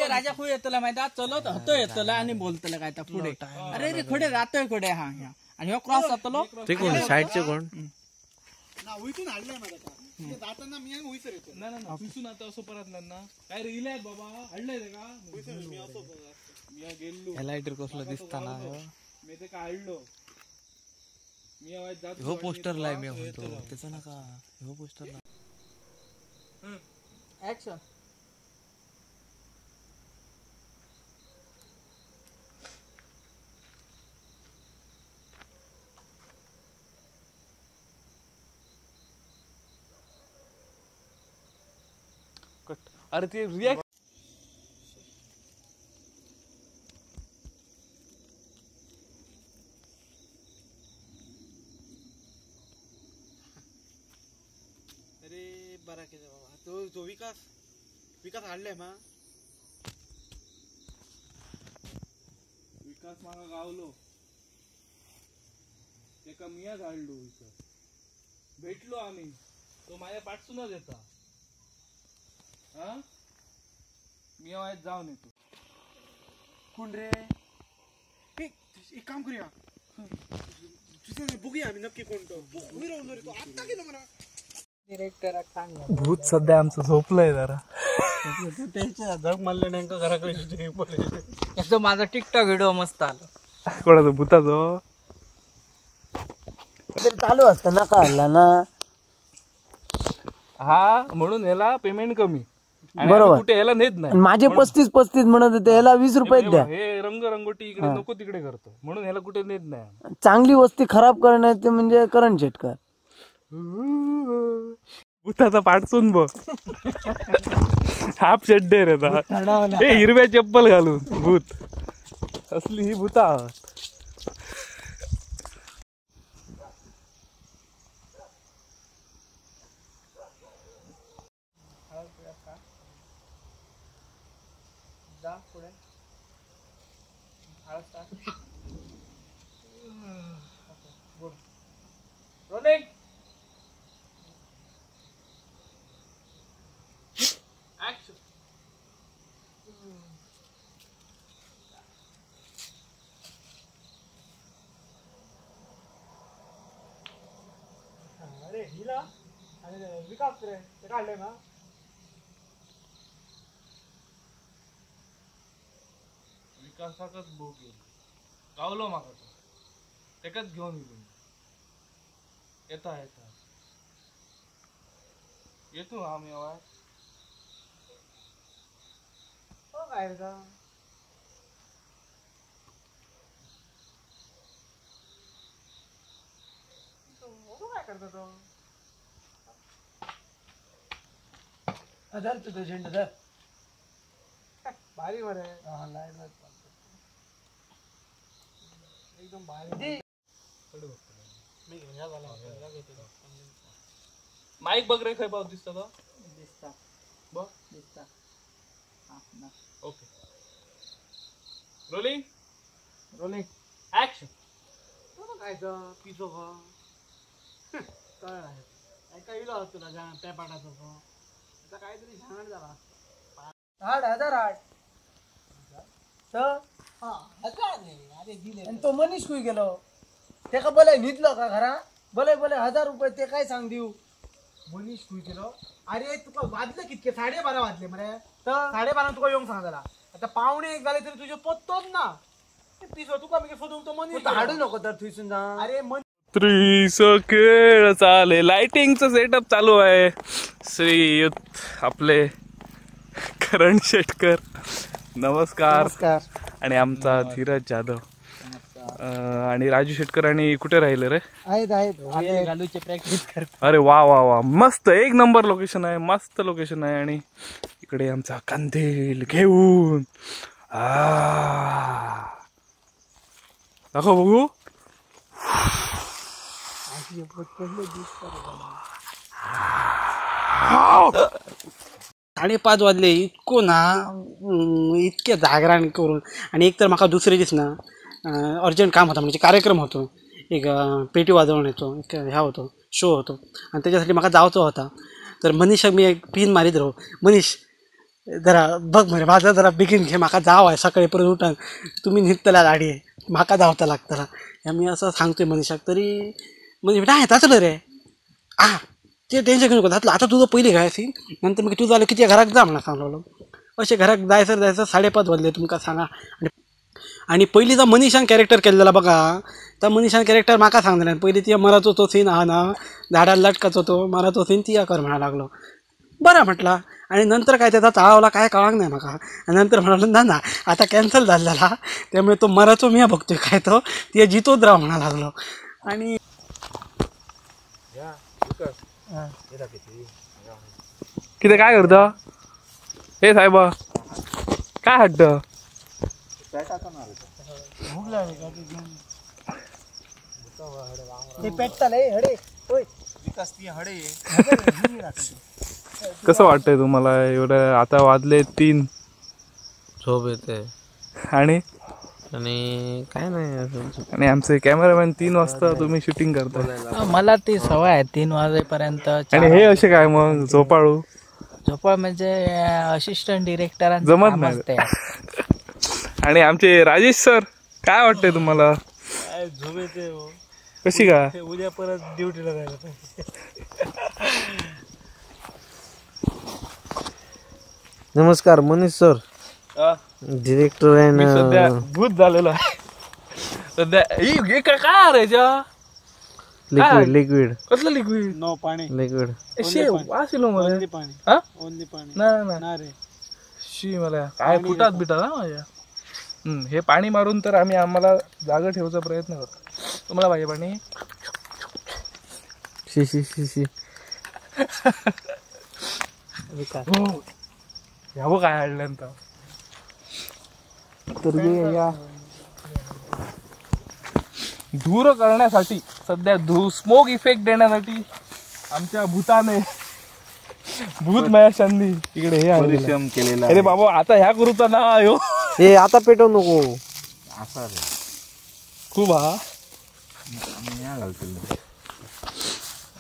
[SPEAKER 8] राजा खूय येतला माहिती चलत हतो येतला आणि बोलतला काय पुढे. अरे रे खडे रातोय खडे. हा ह्या आणि ह्यो क्रॉस जातलो
[SPEAKER 5] ते कोण साईडचे कोण
[SPEAKER 6] जाताना मी हुईसर येतो.
[SPEAKER 2] ना ना दिसून आता असं परत ना काय रे इलाय बाबा हाडलंय का मी गेलो
[SPEAKER 5] लायटर कसलो दिसता ना
[SPEAKER 2] मी ते काढलो मी आवाज जात
[SPEAKER 5] हो पोस्टर लाय मी म्हणतो त्याचा नका हो पोस्टर लाय.
[SPEAKER 8] ऍक्शन.
[SPEAKER 2] कट. अरे ते रिॲक्ट
[SPEAKER 6] अरे बरा केलं बाबा तो जो विकास विकास हाडलाय मा
[SPEAKER 2] विकास मागा गावलो तेका मियाच हाडलो विकास भेटलो आम्ही तो माझ्या पाठसूनच येता. हा मी आवाज जाऊन येतो.
[SPEAKER 6] कोण रे? एक काम करूया बघूया आम्ही नक्की कोणतो तो आत्ता गेलो म्हणा.
[SPEAKER 2] भूत सध्या आमचं झोपलंय जरा.
[SPEAKER 6] झक मारलं नाही घराकडे.
[SPEAKER 8] माझा टिकटॉक व्हिडिओ मस्त आला.
[SPEAKER 2] कोणाचं भूताचं
[SPEAKER 3] चालू असतं ना काढला ना
[SPEAKER 2] हा म्हणून ह्याला पेमेंट कमी
[SPEAKER 3] बरोबर
[SPEAKER 2] कुठे ह्याला नेत नाही.
[SPEAKER 3] माझे 35-35 म्हणत होते ह्याला 20 रुपये द्या.
[SPEAKER 2] हे रंग रंगोटी इकडे नको तिकडे करतो म्हणून ह्याला कुठे नेत नाही.
[SPEAKER 3] चांगली वस्ती खराब करण्याचे म्हणजे करण शेटकर.
[SPEAKER 2] भूताचा पाठसून बघ हाफ चड्डे रे हे हिरव्या चप्पल घालून भूत असली ही भूता. रोलिंग. ऍक्शन.
[SPEAKER 6] अरे हिला आणि विकास रे ते काढलंय ना.
[SPEAKER 2] विकासाकच भूक येईल गावलो माका तो तेकाच घेऊन येतो. येता येता येतो आम्ही आवाज
[SPEAKER 6] हो काय रे काय करतो तो?
[SPEAKER 3] धर तुझं झेंडा धर.
[SPEAKER 6] भारी बरं
[SPEAKER 3] लाईट
[SPEAKER 6] एकदम भारी.
[SPEAKER 2] माईक बघ रे खय पाऊस दिसता तो
[SPEAKER 8] दिसता
[SPEAKER 2] बघ
[SPEAKER 8] दिसता.
[SPEAKER 2] Okay rolling
[SPEAKER 6] rolling
[SPEAKER 2] action.
[SPEAKER 6] काय पिसो कळ इलो तुला पेपाटाचो आता काहीतरी शाण झाला.
[SPEAKER 3] 8,000 8 आणि तो मनीष कुय गेलो तेका बले न्हिदलो का घरा बले बले 1000 रुपये ते काय सांग देऊ.
[SPEAKER 6] मनीष कुय गेलो? अरे तुका वाजलं कितके 12:30 वाजले मरे. तर 12:30 तुका येऊंक सांग झाला. आता 12:45 जाले तरी तुझे पत्तोच ना पिसो तुका मी सोडून तो मनीष
[SPEAKER 3] हाडू नको तर थंयसून जा.
[SPEAKER 6] अरे
[SPEAKER 2] खेळ चाले लाइटिंगचं सेटअप चालू आहे. श्रीयुत आपले करण शेटकर नमस्कार. आणि आमचा धीरज जाधव आणि राजू शेटकर आणि कुठे राहिले रे?
[SPEAKER 3] आहेत आहेत
[SPEAKER 2] अरे वा वा वा मस्त एक नंबर लोकेशन आहे, मस्त लोकेशन आहे. आणि इकडे आमचा कंदील घेऊन दाखव बघू.
[SPEAKER 6] 5:30 वाजले इतको ना इतके जागरण करून. आणि एक तर म्हाका दुसरे दीस ना अर्जंट काम होता, म्हणजे कार्यक्रम होतो एक, पेटी वाजवून येतो एक ह्या होतो शो होतो आणि त्याच्यासाठी म्हाका जावचो होता. तर मनीषाक मी एक पिन मारीत राहू, मनीष जरा बघ मरे माझा जरा बेगीन घे, म्हाका जाव आहे सकाळी परत उठान तुम्ही न्हिदतला गाडी म्हाका धांवता लागतला ह्या मी असं सांगतोय मनीषाक. तरी मनीष नाही जातलो रे आ ते टेन्शन घेऊ नको जातलो आता तुझं पयलीं घाय सीन नंतर मागीर तूं जालो कितें घराक जा म्हणून सांगलो. अशें घराक जायसर जायसर 5:30 वाजले तुमकां सांगा. आनी पयलीं जो मनीषान कॅरेक्टर केल्लेलो बघा त्या मनीषान कॅरेक्टर म्हाका सांगलें पयलीं ती मराचो तो सीन आहा ना झाडार लटकाचो तो मराचो सीन तिया कर म्हणा लागलो. बरं म्हटला आणि नंतर काय त्याचा चाळवला काय कळांक नाही म्हाका. आणि नंतर म्हणालो ना ना आता कॅन्सल झालेला त्यामुळे तो मराचो मी बघतोय काय तो ते जितोच राव म्हणा लागलो. आणि
[SPEAKER 2] किती काय करता हे साहेबा काय हट्ट कसं वाटतंय तुम्हाला एवढं? आता वाजले 3,
[SPEAKER 4] झोप येते
[SPEAKER 2] आणि
[SPEAKER 4] आणि काय नाही.
[SPEAKER 2] आणि आमचे कॅमेरामॅन 3 वाजता तुम्ही शूटिंग करता.
[SPEAKER 8] मला ती सवय आहे 3 वाजेपर्यंत.
[SPEAKER 2] आणि हे असे काय मग झोपाळू
[SPEAKER 8] झोपाळ म्हणजे असिस्टंट डिरेक्टर
[SPEAKER 2] जमत नाही. आणि आमचे राजेश सर काय वाटतंय तुम्हाला?
[SPEAKER 6] झोप येते
[SPEAKER 2] कशी का?
[SPEAKER 6] उद्या परत ड्युटीला जायला पाहिजे.
[SPEAKER 4] नमस्कार मनीष सर, डिरेक्टर आहे ना.
[SPEAKER 2] सध्या भूत झालेलो आहे सध्या. काय रे
[SPEAKER 4] लिक्विड लिक्विड
[SPEAKER 2] कसलं लिक्विड?
[SPEAKER 6] नो पाणी
[SPEAKER 4] लिक्विड
[SPEAKER 2] वास इलो मला.
[SPEAKER 6] ओनली पाणी. ओनली पाणी
[SPEAKER 2] नाही
[SPEAKER 6] ना रे
[SPEAKER 2] शी मला काय फुटात बिटात हा माझ्या. हे पाणी मारून तर आम्ही आम्हाला जागा ठेवायचा प्रयत्न करतो. तुम्हाला पाहिजे पाणी?
[SPEAKER 4] शी शी शी शी
[SPEAKER 2] ह्यावं काय आणल्यानंतर
[SPEAKER 4] तर या
[SPEAKER 2] धूर करण्यासाठी सध्या स्मोक इफेक्ट देण्यासाठी आमच्या भूताने भूत महेशांनी इकडे हे
[SPEAKER 1] परिश्रम केलेला.
[SPEAKER 2] अरे बाबा आता ह्या करूचा ना आयो
[SPEAKER 4] हे आता पेटवू नको
[SPEAKER 1] असा
[SPEAKER 2] खूप हा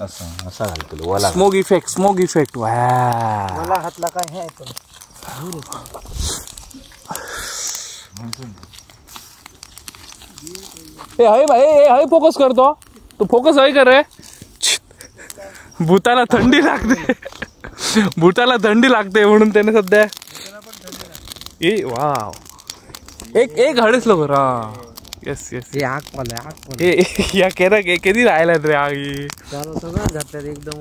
[SPEAKER 1] असं असा घालतो वाला
[SPEAKER 2] स्मोक इफेक्ट. स्मोक इफेक्ट वा
[SPEAKER 6] मला हातला काय हे आहे
[SPEAKER 2] ए हय भाई ए हय फोकस करतो तो फोकस हय कर रे. भूताला थंडी लागते भूताला थंडी लागते म्हणून त्याने सध्या ए वाव एक एक हडेच लोक हा. येस येस
[SPEAKER 4] हे आग पाले आग पाले
[SPEAKER 2] ए या केरा कधी राहिल्यात रे आगी
[SPEAKER 4] सगळं घातल्यात एकदम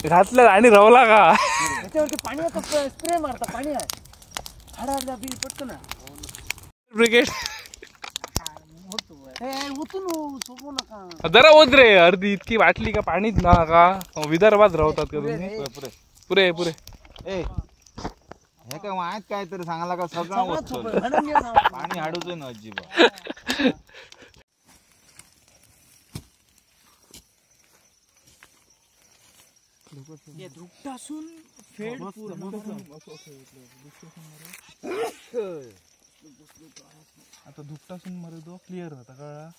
[SPEAKER 2] घातल्यात आणि रवला का
[SPEAKER 6] त्याच्यावरती पाणी स्प्रे मारता पाणी आहे झाडाला बी पटकन
[SPEAKER 2] ब्रिगेड
[SPEAKER 6] नका
[SPEAKER 2] जरा ओत रे अर्धी इतकी वाटली का पाणीच ना का विदर्भात राहतात का तुम्ही? पुरे पुरे
[SPEAKER 1] ए हे काय माहित काय तरी सांगायला का सगळं पाणी हाडूच ना अजिबात.
[SPEAKER 8] धुकटासून फेड
[SPEAKER 2] आता धुकटासून मरे तो क्लिअर जाता कळला.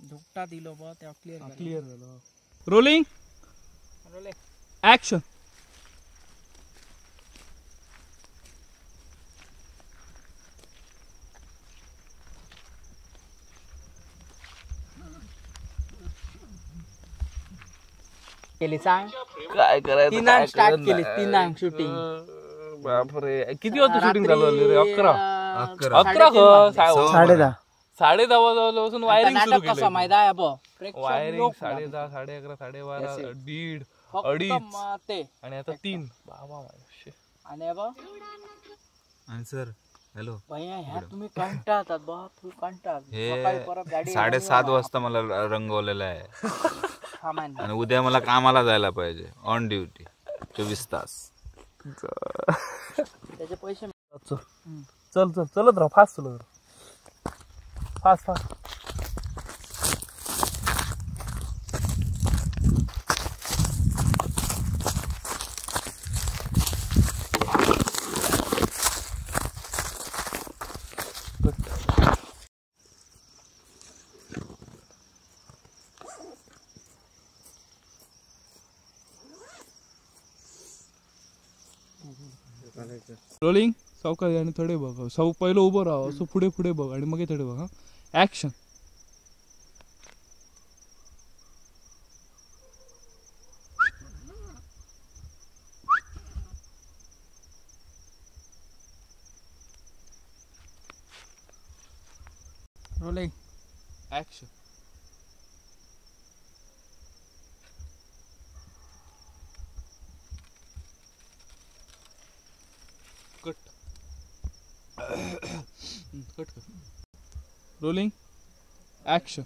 [SPEAKER 8] धुकटा दिलो बा तेव्हा क्लिअर
[SPEAKER 2] क्लिअर झालं. Rolling action.
[SPEAKER 8] केली सांग
[SPEAKER 2] काय करायचं?
[SPEAKER 8] 3 स्टार्ट केली 3 शूटिंग.
[SPEAKER 2] बापरे किती वाजता शूटिंग चालू झाली रे? 11 11
[SPEAKER 3] 10:30
[SPEAKER 2] 10:30 वाजल्यापासून वायरिंग सुरू केली.
[SPEAKER 8] कसं माहिती आहे बो
[SPEAKER 2] वायरिंग 10:30 11:30 12:30 1:30 2:30 आणि आता 3. बाबा
[SPEAKER 8] आणि बा
[SPEAKER 1] आणि सर हॅलो
[SPEAKER 8] भैया ह्या तुम्ही कंटाळतात बा तुम्ही कंटाळतात.
[SPEAKER 1] हे 7:30 वाजता मला रंगवलेलं आहे आणि उद्या मला कामाला जायला पाहिजे ऑन ड्युटी 24 तास.
[SPEAKER 8] त्याचे पैसे
[SPEAKER 2] चल चल चल चलत राहा, फास्ट चलत राहा, फास्ट फास्ट. रोलिंग. सावकाश आणि थोडे बघ, साव पहिलं उभं राहा, असं पुढे पुढे बघ आणि मग थोडे बघ. हा action. Rolling action. Cut cut कर. Rolling action.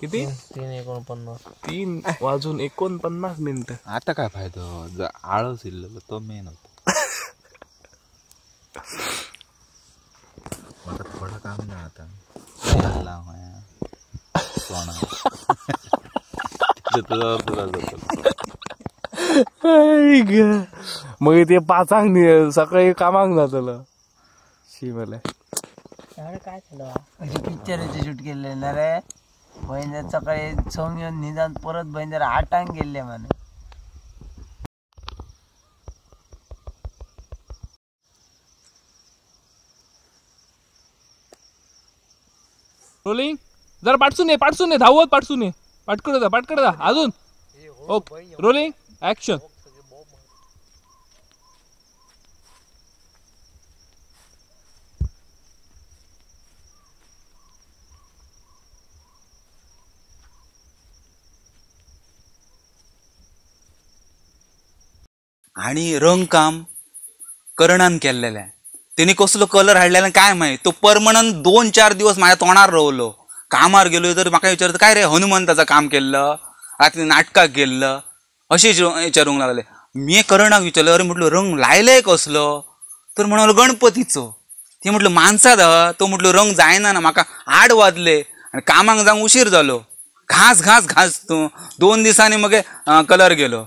[SPEAKER 2] किती?
[SPEAKER 4] 3:49.
[SPEAKER 2] 3:49.
[SPEAKER 1] आता काय फायदा, आळस इल्लो तो मेन होता. आता थोडा काम ना आता
[SPEAKER 2] मग ते 5 सकाळी कामाक जातलं. शी मला
[SPEAKER 3] काय झालं पिक्चराचे शूट केले ना रे बहिण, सकाळी 6 येऊन निदान परत बहिण जरा 8 गेले म्हणे.
[SPEAKER 2] रोलिंग. जरा पाठसून ये, पाठसून ये, धावत पाठसून ये, पाटकडे जा, पाटकडे जा अजून. Okay rolling action.
[SPEAKER 7] आणि रंगकाम करणान केल्लेलें आहे, तेणी कसलो कलर हाडलेलो काय माहीत, तो परमनंट 2-4 दिवस माझ्या तोंडार रवलो. कामार गेलो तर म्हाका विचारता काय रे हनुमंताचं काम केल्लं, रात्री नाटकाक गेल्लं, अशें विचारूंक लागले. मी करणाक विचारलं, अरे म्हटलं रंग लायले कसलो, तर म्हणलो गणपतीचो. ते म्हटलं माणसात आहा, तो म्हटलो रंग जायना ना, म्हाका 8 वाजले आनी कामाक जावंक उशीर जालो, घास घास घास तूं 2 दिसांनी मगे कलर गेलो.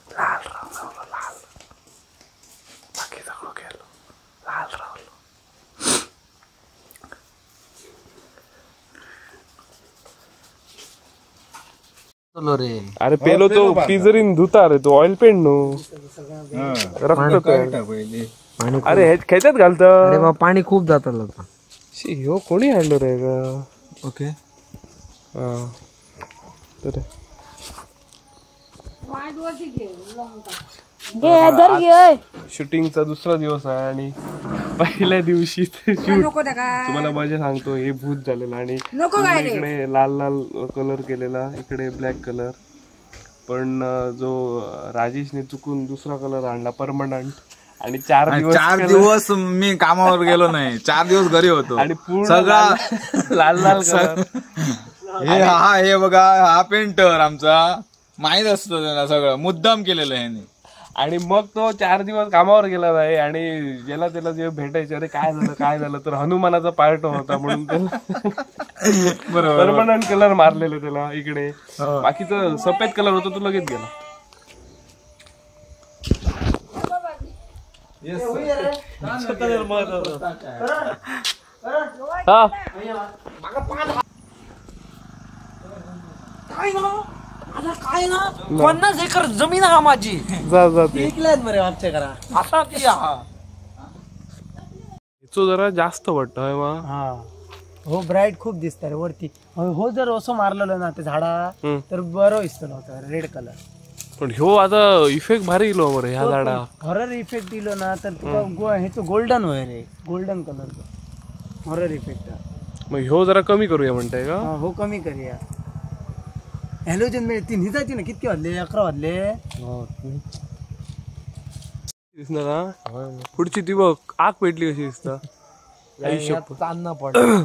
[SPEAKER 2] लाल रंग रावलो, लाल बाकी सगळं गेलो, लाल रावलो. अरे पेलो तो पिजरीन धुता रे, तो ऑइल पेंट नो रक्त. अरे हे खेच्यात घालता.
[SPEAKER 4] अरे बा पाणी खूप जातलं.
[SPEAKER 2] शी ह्यो कोणी हाडलो रे ग.
[SPEAKER 5] ओके
[SPEAKER 2] तर शूटिंगचा दुसरा दिवस आहे आणि पहिल्या दिवशी शूट तुम्हाला मजा सांगतो, हे भूत झालेलं आणि इकडे लाल लाल कलर केलेला, इकडे ब्लॅक कलर. पण जो राजेशने चुकून दुसरा कलर आणला परमनंट आणि 4 दिवस
[SPEAKER 1] मी कामावर गेलो नाही, 4 दिवस घरी होतो
[SPEAKER 2] आणि पूर्ण सगळा लाल लाल कलर.
[SPEAKER 1] हे हा हे बघा हा पेंटर आमचा माहित असतं त्यांना, सगळं मुद्दाम केलेलं ह्याने.
[SPEAKER 2] आणि मग तो 4 दिवस कामावर गेला नाही आणि ज्याला त्याला जे भेटायचे, अरे काय झालं काय झालं, तर हनुमानाचा पार्ट होता म्हणून त्याला परमनंट कलर मारलेले त्याला इकडे. बाकीचा सफेद कलर होता तो लगेच गेला. हा
[SPEAKER 4] काय ना 50 एकर जमीन हा माझी.
[SPEAKER 2] जा जा
[SPEAKER 3] मरे आमच्या घरा
[SPEAKER 4] असा की हा
[SPEAKER 2] जरा जास्त वाटतं.
[SPEAKER 3] हो ब्राईट खूप दिसत रे वरती. हो जर असं मारलेलं ना ते झाडा तर बरं दिसतं नव्हतं रेड कलर.
[SPEAKER 2] पण ह्यो आता इफेक्ट भारी इलो मरे ह्या झाडा.
[SPEAKER 3] हॉरर इफेक्ट दिलो ना तर तुका हेचो गोल्डन होय रे, गोल्डन कलरचो हॉरर इफेक्ट.
[SPEAKER 2] मग ह्यो जरा कमी करूया म्हणताय का?
[SPEAKER 3] हो कमी करूया. हॅलोजन मिळते ती निजायची ना. कितके वाजले? 11 वाजले.
[SPEAKER 2] दिसना का पुढची ती बघ आग पेटली कशी दिसता.
[SPEAKER 4] चांदणं पडलं.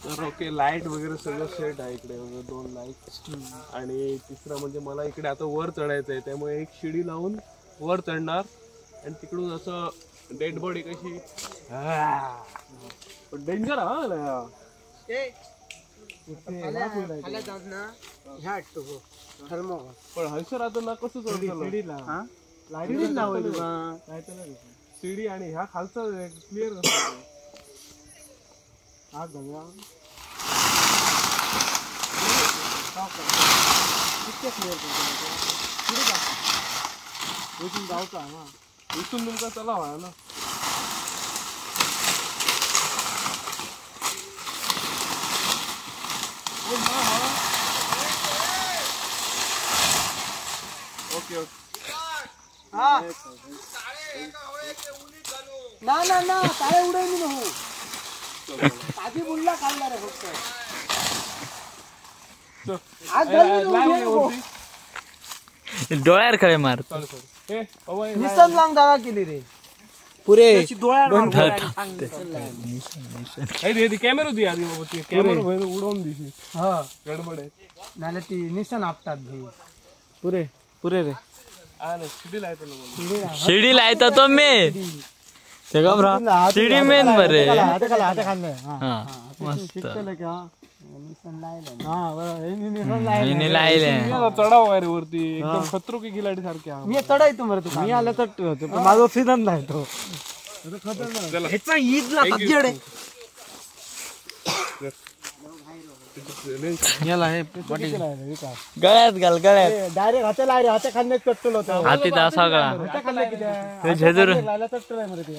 [SPEAKER 2] तर ओके लाईट वगैरे सगळं सेट आहे इकडे, 2 लाईट. आणि तिसरं म्हणजे मला इकडे आता वर चढायचं आहे, त्यामुळे एक शिडी लावून वर चढणार आणि तिकडून असं डेड बॉडी कशी डेंजर. हा पण हयसर आता ना कसं चढतलं शिडी आणि ह्या खालचं क्लिअर इथून तुमका चला ना. ओके ओके
[SPEAKER 3] ना ना ना ताळे उडवली नको. आधी बुडला काढला रे फक्त.
[SPEAKER 8] डोळ्यावर खळे मार.
[SPEAKER 3] निसन लांग दावा केली रे पुरे
[SPEAKER 2] कॅमेरा दी आधी बाबा, कॅमेरा उडवून दिशी.
[SPEAKER 3] हा
[SPEAKER 2] गडबड आहे
[SPEAKER 3] नाहीतर ती निसन आपतात भाई.
[SPEAKER 4] पुरे पुरे रे
[SPEAKER 8] शिडी लायता तो मी शिडी मेन बरे. मस्त
[SPEAKER 2] चढाव आहे रे वरती एकदम खतरो के खिलाडी सारखे.
[SPEAKER 3] मी चढायतो मरे तू मी आला तर माझा सीझन नाही तो. ह्याचा ईदला तब्जेड
[SPEAKER 8] गळ्यात घाल गळ्यात
[SPEAKER 3] डायरेक्ट हाताला रे हाता खाल्ले कट्टल होतं
[SPEAKER 8] हाती दा सगळा झेजूर
[SPEAKER 3] कट्टल आहे मरे ते.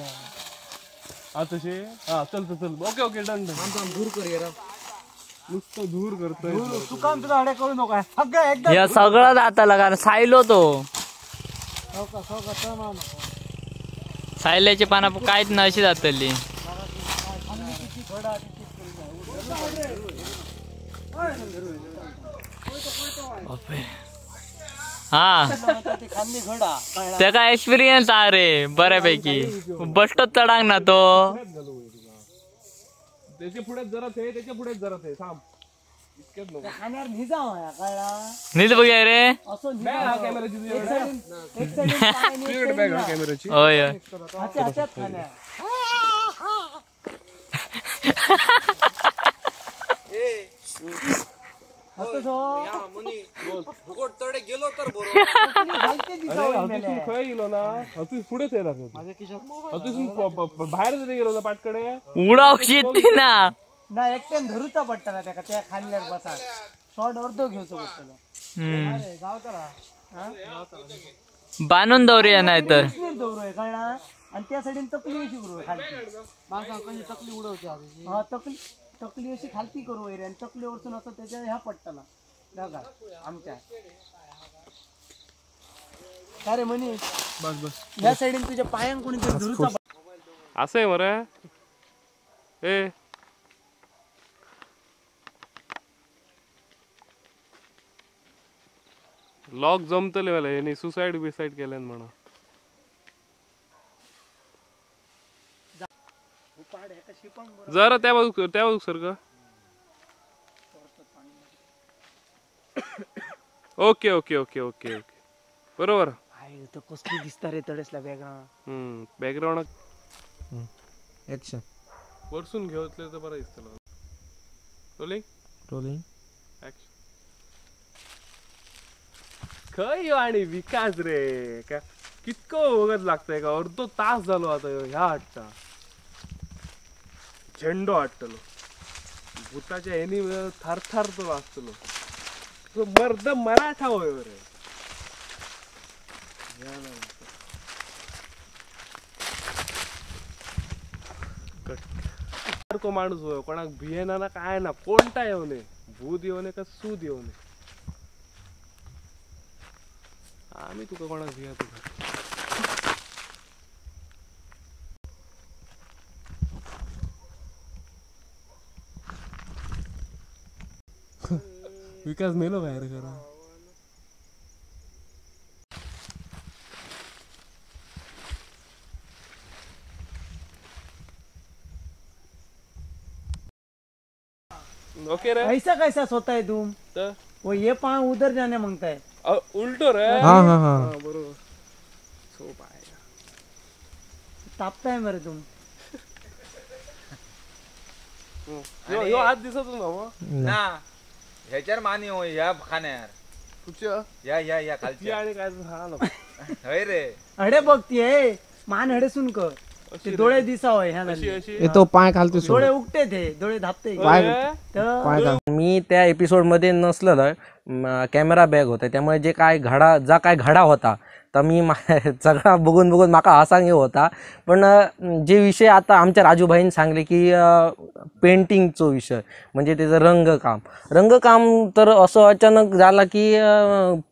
[SPEAKER 2] हा तसे हा चल चल ओके ओके डन डन.
[SPEAKER 4] धूर कर यार
[SPEAKER 2] नुसतं धूर करतोय
[SPEAKER 3] तुका तुला अडे करू नका सगळं एकदम
[SPEAKER 8] या सगळं जाता कारण सायलो तो सायल्याची पाना काहीच ना अशी जातली. हा त्याका एक्सपिरियन्स आ रे बऱ्यापैकी. बसतोच चढांग ना तो.
[SPEAKER 2] त्याच्या पुढे जरा थे, त्याच्या पुढे जरा थे थांब. इतक्यात नको
[SPEAKER 8] नीट बघूया रे.
[SPEAKER 2] कॅमेराची बॅग कॅमेराची.
[SPEAKER 8] होय
[SPEAKER 2] खंय गेलो ना पुढेच बाहेर जरी गेलो ना पाटकडे
[SPEAKER 8] उडाव शेती ना
[SPEAKER 3] ना एकट्यान धरूचा पडता ना त्याका त्या खाल्ल्यावर बसा शॉर्ट अर्धो घेऊचो पडटलो.
[SPEAKER 8] बांधून दवरूया नाही तर
[SPEAKER 3] दवरूया कळना. आणि त्या साईडीन तकली अशी करू खालती
[SPEAKER 6] तकली उडवची.
[SPEAKER 3] हा तकली तकली अशी खालती करू रे आणि तकली वरसून असं त्याच्या ह्या पडटला बघा आमच्या काय रे मनीष.
[SPEAKER 2] बस बस
[SPEAKER 3] या साईडीन तुझ्या पायांक कोणी धरूचा
[SPEAKER 2] असं आहे मरे. ए लॉक जमतले मला यांनी सुसाईड बिसाईड केल्यान म्हणा. जरा त्या बाजू त्या बाजू सर का. Okay okay okay okay okay बरोबर.
[SPEAKER 3] तो कसली दिसता रे तडसला बॅकग्राऊंड.
[SPEAKER 2] बॅकग्राऊंड
[SPEAKER 5] ऍक्शन
[SPEAKER 2] वरसून घेतले तर बरं दिसतलं. Rolling
[SPEAKER 5] rolling
[SPEAKER 2] action. खंय आणि विकास रे का कितको वगत लागतंय का अर्धो तास झालो आता ह्या हाडटा झेंडो हाडटलो भूताच्या हेनी थरथर तो वाचतलो तो मर्द मराठा होय रे. सारखो माणूस होय कोणाक भियेना ना काय ना कोणता येऊ नये भूत येऊ नये का सूद येऊ नये. आम्ही तुका कोणाक भिया तुका. विकास मेलो बाहेर खरा. ओके रे.
[SPEAKER 3] ऐसा कैसा सोता है तुम?
[SPEAKER 2] तो
[SPEAKER 3] वो ये पाँव उधर जाने मांगता है.
[SPEAKER 2] उल्टो रे.
[SPEAKER 6] हाँ हाँ हाँ
[SPEAKER 2] बरोबर. सो पाय
[SPEAKER 3] तापता है मेरे तुम.
[SPEAKER 2] यो यो हात दिसत ना
[SPEAKER 1] ना ह्याच्यावर मानी हो ह्या खाण्यावर
[SPEAKER 2] तुझ्या
[SPEAKER 1] या या या खालच्या
[SPEAKER 2] आणि काय झालं
[SPEAKER 1] हय रे.
[SPEAKER 3] अडे बघतीये मान हडे सुन कर ते डोळे दिसावं ह्या
[SPEAKER 6] ये तो पाय खालते
[SPEAKER 3] डोळे उगते ते डोळे धापते.
[SPEAKER 6] पाय.
[SPEAKER 4] मी त्या एपिसोडमध्ये नसलेलं, कॅमेरा बॅग होता त्यामुळे जे काय घडा जा काय घडा होता तर मी सगळा बघून बघून माका हसांग हे होता. पण जे विषय आता आमच्या राजूभाईन सांगले की पेंटिंगचो विषय म्हणजे त्याचं रंगकाम रंगकाम तर असं अचानक झाला की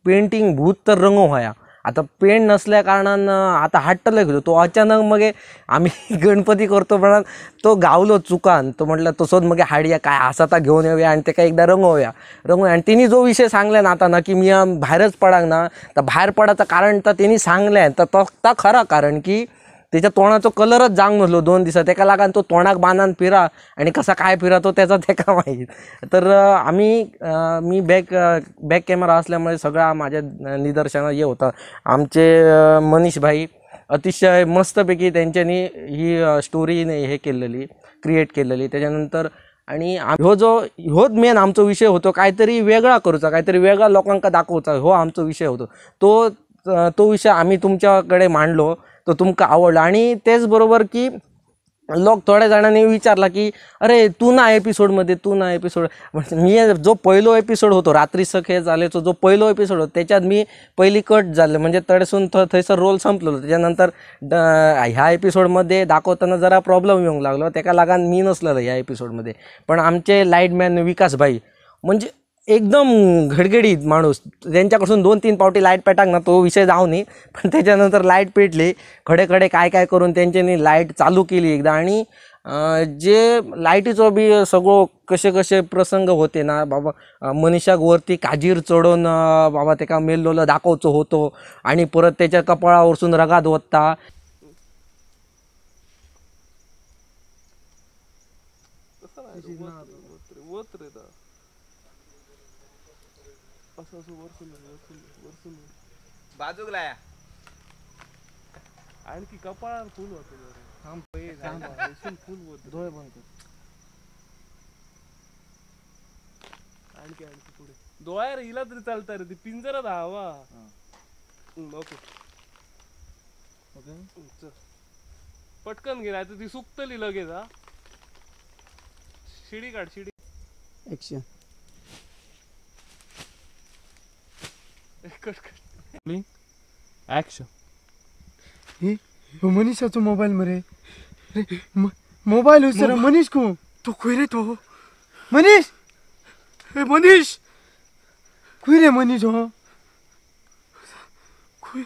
[SPEAKER 4] पेंटिंग भूत तर रंगो व्हाया. आता पेंट नसल्या कारणान आता हाडटले खंय तो अचानक मगे आम्ही गणपती करतो पण तो गावलो चुकान. तो म्हटलं तसोच मगे हाडया काय आसा ता घेऊन येऊया आणि तेका एकदा रंगोवया रंगोवया. आणि तेणी जो विषय सांगले ना आता ना की मी भायरच पडांक ना तर भायर पडाचं कारण तर तेणी सांगलें तर तो खरा कारण की त्याच्या तोंडाचो कलरच जावंक नसलो 2 दिसां. तेका लागून तो तोंडाक बांदान फिरा आणि कसा काय फिरा तो त्याचा तेका माहीत. तर आम्ही मी बॅक बॅक कॅमेरा असल्यामुळे सगळा माझ्या निदर्शनात हे होतं. आमचे मनीष भाई अतिशय मस्तपैकी त्यांच्यानी ही स्टोरी हे केलेली क्रिएट केलेली. त्याच्यानंतर आणि ह्यो जो ह्योच मेन आमचो विषय होतो काहीतरी वेगळा करूचा काहीतरी वेगळा लोकांका दाखोवचा हो आमचो विषय होतो. तो तो विषय आम्ही तुमच्याकडे मांडलो तो तुमका आवडला. आणि तेच बरोबर की लोक थोड्या जाणांनी विचारला की अरे तू ना एपिसोडमध्ये तू ना एपिसोड. मी जो पहिलो एपिसोड होतो रात्री सखे झालेचो जो पहिलो एपिसोड होतो त्याच्यात मी पहिली कट झाले म्हणजे तडसून थंयसर रोल संपलेलो. त्याच्यानंतर ह्या एपिसोडमध्ये दाखवताना जरा प्रॉब्लेम येऊंक लागलो तेका लागून मी नसलेलो ह्या एपिसोडमध्ये. पण आमचे लाईटमॅन विकास भाई म्हणजे एकदम घडघडीत माणूस, त्यांच्याकडून 2-3 पावटी लाईट पेटांक ना तो विषय जाऊ न्ही पण त्याच्यानंतर लाईट पेटली खडे खडे काय काय करून त्यांच्यानी लाईट चालू केली एकदा. आणि जे लायटीचो बी सगळो कशे कशे प्रसंग होते ना बाबा मनीषाक वरती काजीर चडोवन बाबा तेका मेल्लोलो दाखोवचो होतो आणि परत त्याच्या कपाळावरसून रगात वता.
[SPEAKER 1] बाजूक लाया
[SPEAKER 2] आणखी कपाळावर फुल होते. थांब फुल होते
[SPEAKER 6] डोळे बंद कर.
[SPEAKER 2] आणखी आणखी पुढे डोळ्यावर हिला तरी चालता रे ती पिंजरात हवा. ओके ओके पटकन घे नाही ती सुकतली लगेच. हा शिडी काढ शिडी.
[SPEAKER 3] Action
[SPEAKER 2] cut cut action.
[SPEAKER 6] हे मनीषाचो मोबाईल मरे रे मोबाईल हुसर मनीष को तो खुय रे तो मनीष ए मनीष खुय रे मनीष हो खुय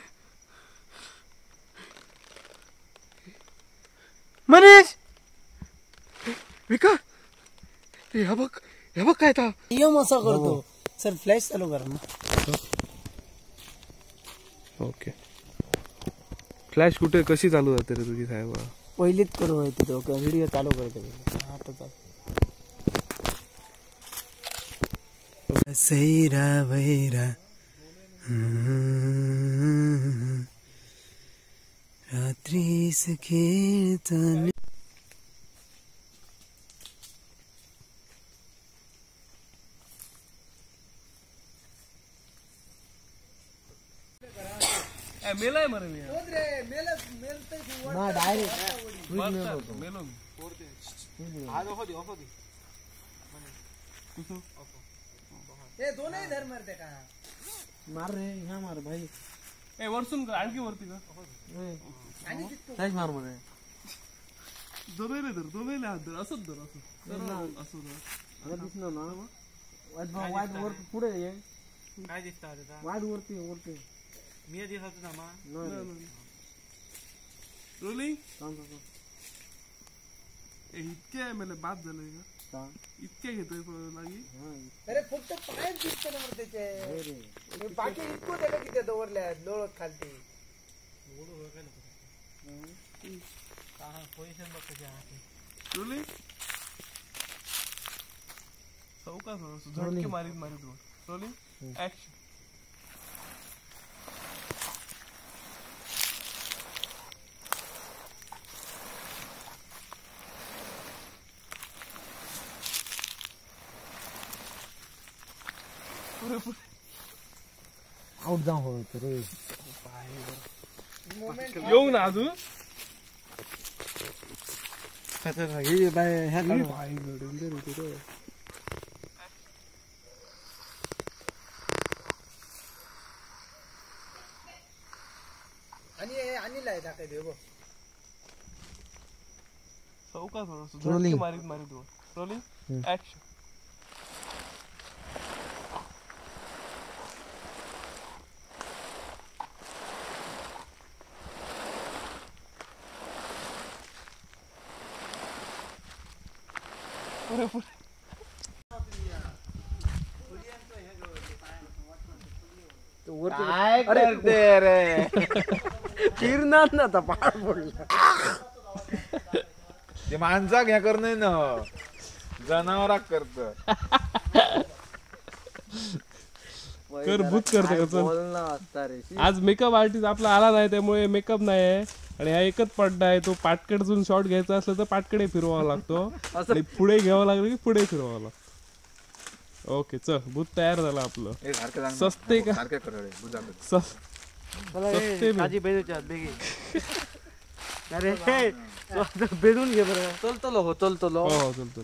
[SPEAKER 6] मनीष विका हे बघ काय ता
[SPEAKER 3] नियम असा करतो सर फ्लॅश चालू करा ना.
[SPEAKER 2] ओके फ्लॅश कुठे कशी चालू जाते रे तुझी साहेब?
[SPEAKER 3] पहिलीच करू तिथं. ओके व्हिडिओ चालू करतो आता चालू.
[SPEAKER 5] सैरा वैरा रात्रीस खेळताना
[SPEAKER 2] मेलाय मरे मी
[SPEAKER 6] ना डायरेक्ट
[SPEAKER 2] मेलो
[SPEAKER 6] आज ऑफ दे ऑफ दे
[SPEAKER 3] ए दोनही धर मारते का
[SPEAKER 6] मार रे ह्या मार भाई.
[SPEAKER 2] ए वरसून कर आणखी वरती कर
[SPEAKER 3] आणि तितकं
[SPEAKER 6] फ्लॅश मार मरे
[SPEAKER 2] दोन्ही धर दोन्ही हात धर असंच धर असं असं धर
[SPEAKER 6] दिसणार ना वाईट वाईट वर पुढे ये
[SPEAKER 8] काय दिसतं आता
[SPEAKER 6] वाईट वरती वरती मी दिसत ना मा
[SPEAKER 2] रोलिंग इतके आहे मला बाद झालंय का इतके घेतोय लागी.
[SPEAKER 6] अरे फक्त पाय दिसते ना त्याचे, बाकी इतकं त्याला किती दवरले लोळत खालती.
[SPEAKER 2] रोलिंग चौका झटके मारीत मारीत रोलिंग ऍक्शन.
[SPEAKER 6] आउट जाऊ हो रे
[SPEAKER 2] येऊ ना अजून. चौका झटके मारीत मारीत रोलिंग ऍक्शन.
[SPEAKER 6] काय करते रे
[SPEAKER 4] फिरणार ना आता पाड पडला.
[SPEAKER 1] ते माणसाक हे कर नाही ना, जनावराक करत.
[SPEAKER 2] कर भूत करत. आज मेकअप आर्टिस्ट आपला आला नाही त्यामुळे मेकअप नाही आहे आणि हा एकच पडदा आहे. तो पाटकडून शॉट घ्यायचा असला तर पाटकडे फिरवावा लागतो आणि पुढे घ्यावं लागलं की पुढे फिरवावं लागतं. ओके चल भूत तयार झालं आपलं. सस्ते का सस्ते
[SPEAKER 6] बेदून घे बरं.
[SPEAKER 4] चलतलो हो चलतलो
[SPEAKER 2] हो चलतो.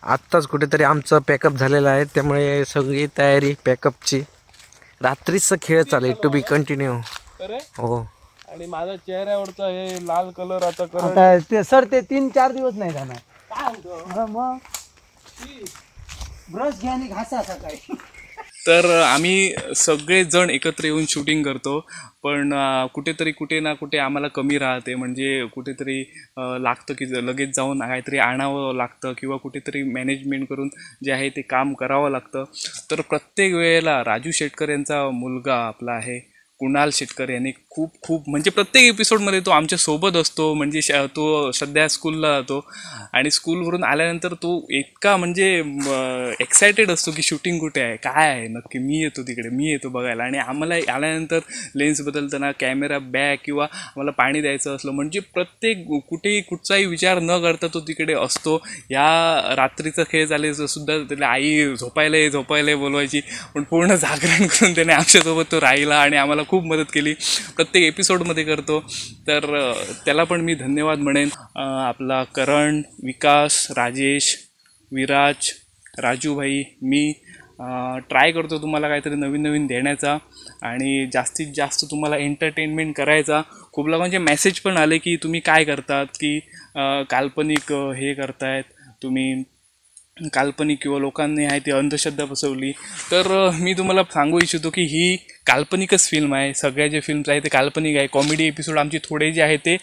[SPEAKER 4] आत्ताच कुठेतरी आमचं पॅकअप झालेलं आहे त्यामुळे सगळी तयारी पॅकअपची. रात्रीच खेळ चालेल टू बी कंटिन्यू. हो
[SPEAKER 2] आणि माझ्या चेहऱ्यावरचा हे लाल कलर आता करत
[SPEAKER 3] सर ते 3-4 दिवस नाही जाणार. मग ब्रश घ्या आणि घासा सकाळी.
[SPEAKER 2] तर आम्ही सगळेजण एकत्र येऊन शूटिंग करतो पण कुठेतरी कुठे ना कुठे आम्हाला कमी राहते. म्हणजे कुठेतरी लागतं की लगेच जाऊन काहीतरी आणावं लागतं किंवा कुठेतरी मॅनेजमेंट करून जे आहे ते काम करावं लागतं. तर प्रत्येक वेळेला राजू शेटकर यांचा मुलगा आपला आहे कुणाल शेटकर यांनी खूप खूप म्हणजे प्रत्येक एपिसोडमध्ये तो आमच्यासोबत असतो. म्हणजे तो सध्या स्कूलला जातो आणि स्कूलवरून आल्यानंतर तो इतका म्हणजे एक्सायटेड असतो की शूटिंग कुठे आहे, काय आहे नक्की, मी येतो तिकडे, मी येतो बघायला. आणि आम्हाला आल्यानंतर लेन्स बदलताना कॅमेरा बॅग किंवा आम्हाला पाणी द्यायचं असलं म्हणजे प्रत्येक कुठेही कुठचाही विचार न करता तो तिकडे असतो. या रात्रीचा खेळ झाले सुद्धा त्याला आई झोपायला झोपायला बोलवायची पण पूर्ण जागरण करून त्याने आमच्यासोबत तो राहिला आणि आम्हाला खूप मदत केली. प्रत्येक एपिसोडमध्ये करतो तर त्याला पण मी धन्यवाद म्हणेन. आपला करण, विकास, राजेश, विराज, राजूभाई, मी ट्राय करतो तुम्हाला काहीतरी नवीन नवीन देण्याचा आणि जास्तीत जास्त तुम्हाला एंटरटेनमेंट करायचा. खूप लोकांचे मेसेज पण आले की तुम्ही काय करतात की काल्पनिक हे करतायत तुम्ही, काल्पनिक किंवा लोकांनी आहे ती अंधश्रद्धा पसरवली. तर मी तुम्हाला सांगू इच्छितो की ही काल्पनिकच फिल्म आहे. सगळ्या जे फिल्म्स आहे ते काल्पनिक आहे. कॉमेडी एपिसोड आमची थोडे जे आहे ते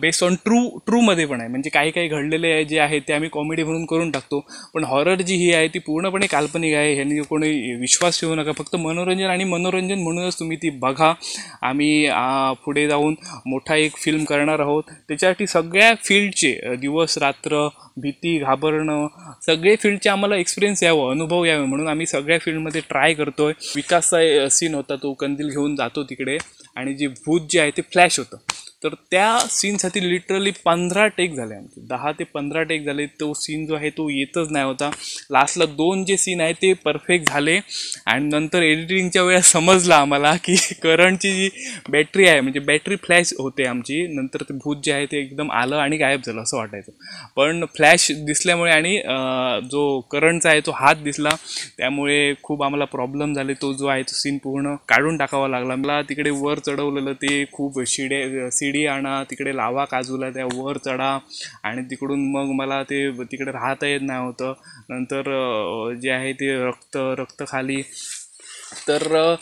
[SPEAKER 2] बेस्ड ऑन ट्रूमध्ये पण आहे. म्हणजे काही काही घडलेले आहे जे आहे ते आम्ही कॉमेडी म्हणून करून टाकतो. पण हॉरर जी ही आहे ती पूर्णपणे काल्पनिक आहे. ह्यांनी कोणी विश्वास ठेवू नका. फक्त मनोरंजन आणि मनोरंजन म्हणूनच तुम्ही ती बघा. आम्ही पुढे जाऊन मोठा एक फिल्म करणार आहोत. त्याच्यासाठी सगळ्या फील्डचे दिवस रात्र भीती घाबरणं सगळे फील्डचे आम्हाला एक्सपिरियन्स यावं, अनुभव यावे म्हणून आम्ही सगळ्या फील्डमध्ये ट्राय करतो आहे. विकासचा सीन होता, तो कंदील घेऊन जातो तिकडे आणि जे भूत जे आहे ते फ्लॅश होतं. तर त्या सीनसाठी लिटरली 15 टेक झाले आमचे, 10 ते 15 टेक झाले. तो सीन जो आहे तो येतच नाही होता. लास्टला 2 जे सीन आहे ते परफेक्ट झाले आणि नंतर एडिटिंगच्या वेळा समजलं आम्हाला की करंटची जी बॅटरी आहे म्हणजे बॅटरी फ्लॅश होते आमची. नंतर ते भूत जे आहे ते एकदम आलं आणि गायब झालं असं वाटायचं, पण फ्लॅश दिसल्यामुळे आणि जो करंटचा आहे तो हात दिसला त्यामुळे खूप आम्हाला प्रॉब्लेम झाले. तो जो आहे तो सीन पूर्ण काढून टाकावा लागला. मला तिकडे वर चढवलेलं ते खूप शिड्या शिडी आणा, तिकडे लावा काजूला, त्या वर चढा आणि तिकडून मग मला ते तिकडे राहता येत नाही होतं. नंतर जे आहे ते रक्त खाली. तर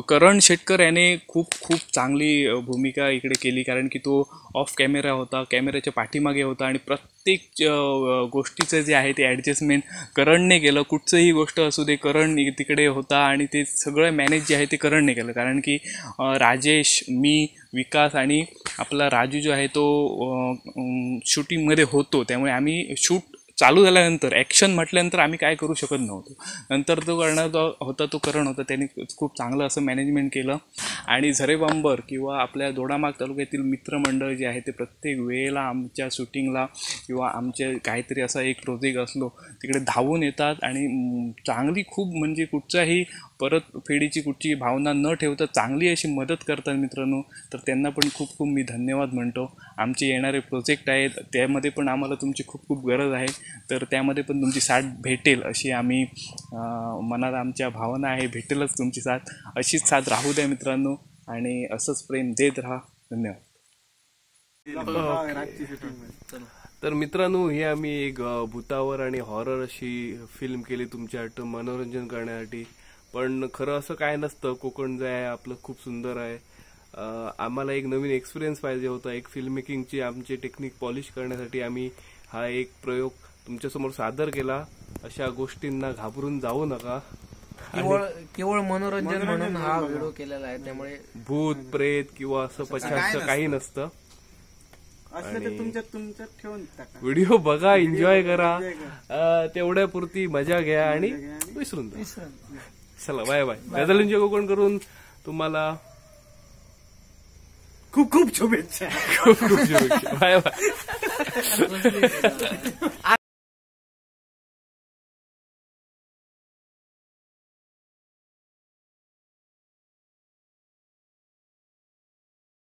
[SPEAKER 2] करण शेटकर याने खूप खूप चांगली भूमिका इकडे केली, कारण की तो ऑफ कॅमेरा होता, कॅमेऱ्याच्या पाठीमागे होता आणि प्रत्येक गोष्टीचं जे आहे ते ॲडजस्टमेंट करणने केलं. कुठचंही गोष्ट असू दे, करण तिकडे होता आणि ते सगळं मॅनेज जे आहे ते करणने केलं. कारण की राजेश, मी, विकास आणि आपला राजू जो आहे तो शूटिंगमध्ये होतो, त्यामुळे आम्ही शूट चालू झाल्यानंतर ॲक्शन म्हटल्यानंतर आम्ही काय करू शकत नव्हतो. नंतर तो करणार जो होता तो करण होता, त्यांनी खूप चांगलं असं मॅनेजमेंट केलं. आणि झरेबांबर किंवा आपल्या दोडामार्ग तालुक्यातील मित्रमंडळ जे आहे ते प्रत्येक वेळेला आमच्या शूटिंगला किंवा आमचे काहीतरी असा एक प्रोजेक्ट असलो तिकडे धावून येतात आणि चांगली खूप म्हणजे कुठच्याही परतफेडीची कुठची भावना न ठेवता चांगली अशी मदत करतात मित्रांनो. तर त्यांना पण खूप खूप मी धन्यवाद म्हणतो. आमचे येणारे प्रोजेक्ट आहेत त्यामध्ये पण आम्हाला तुमची खूप खूप गरज आहे, तर त्यामध्ये पण तुमची साथ भेटेल अशी आम्ही मनात आमच्या भावना आहे, भेटेलच तुमची साथ. अशीच साथ राहू द्या मित्रांनो आणि असंच प्रेम देत राहा. धन्यवाद. तर मित्रांनो, ही आम्ही एक भूतावर आणि हॉरर अशी फिल्म केली तुमच्या मनोरंजन करण्यासाठी. पण खरं असं काय नसतं, कोकण जे आहे आपलं खूप सुंदर आहे. आम्हाला एक नवीन एक्सपिरियन्स पाहिजे होता, एक फिल्म मेकिंगची आमची टेक्निक पॉलिश करण्यासाठी आम्ही हा एक प्रयोग तुमच्यासमोर सादर केला. अशा गोष्टींना घाबरून जाऊ नका,
[SPEAKER 4] केवळ मनोरंजन म्हणून हा व्हिडिओ केलेला आहे, त्यामुळे
[SPEAKER 2] भूत प्रेत किंवा असं पछाडचं काही नसतं. व्हिडिओ बघा, एन्जॉय करा, तेवढ्यापुरती मजा घ्या आणि विसरून जा. चला, बाय बाय. गझल कोकण करून तुम्हाला
[SPEAKER 6] खूप खूप शुभेच्छा.
[SPEAKER 2] खूप खूप शुभेच्छा. Bye bye.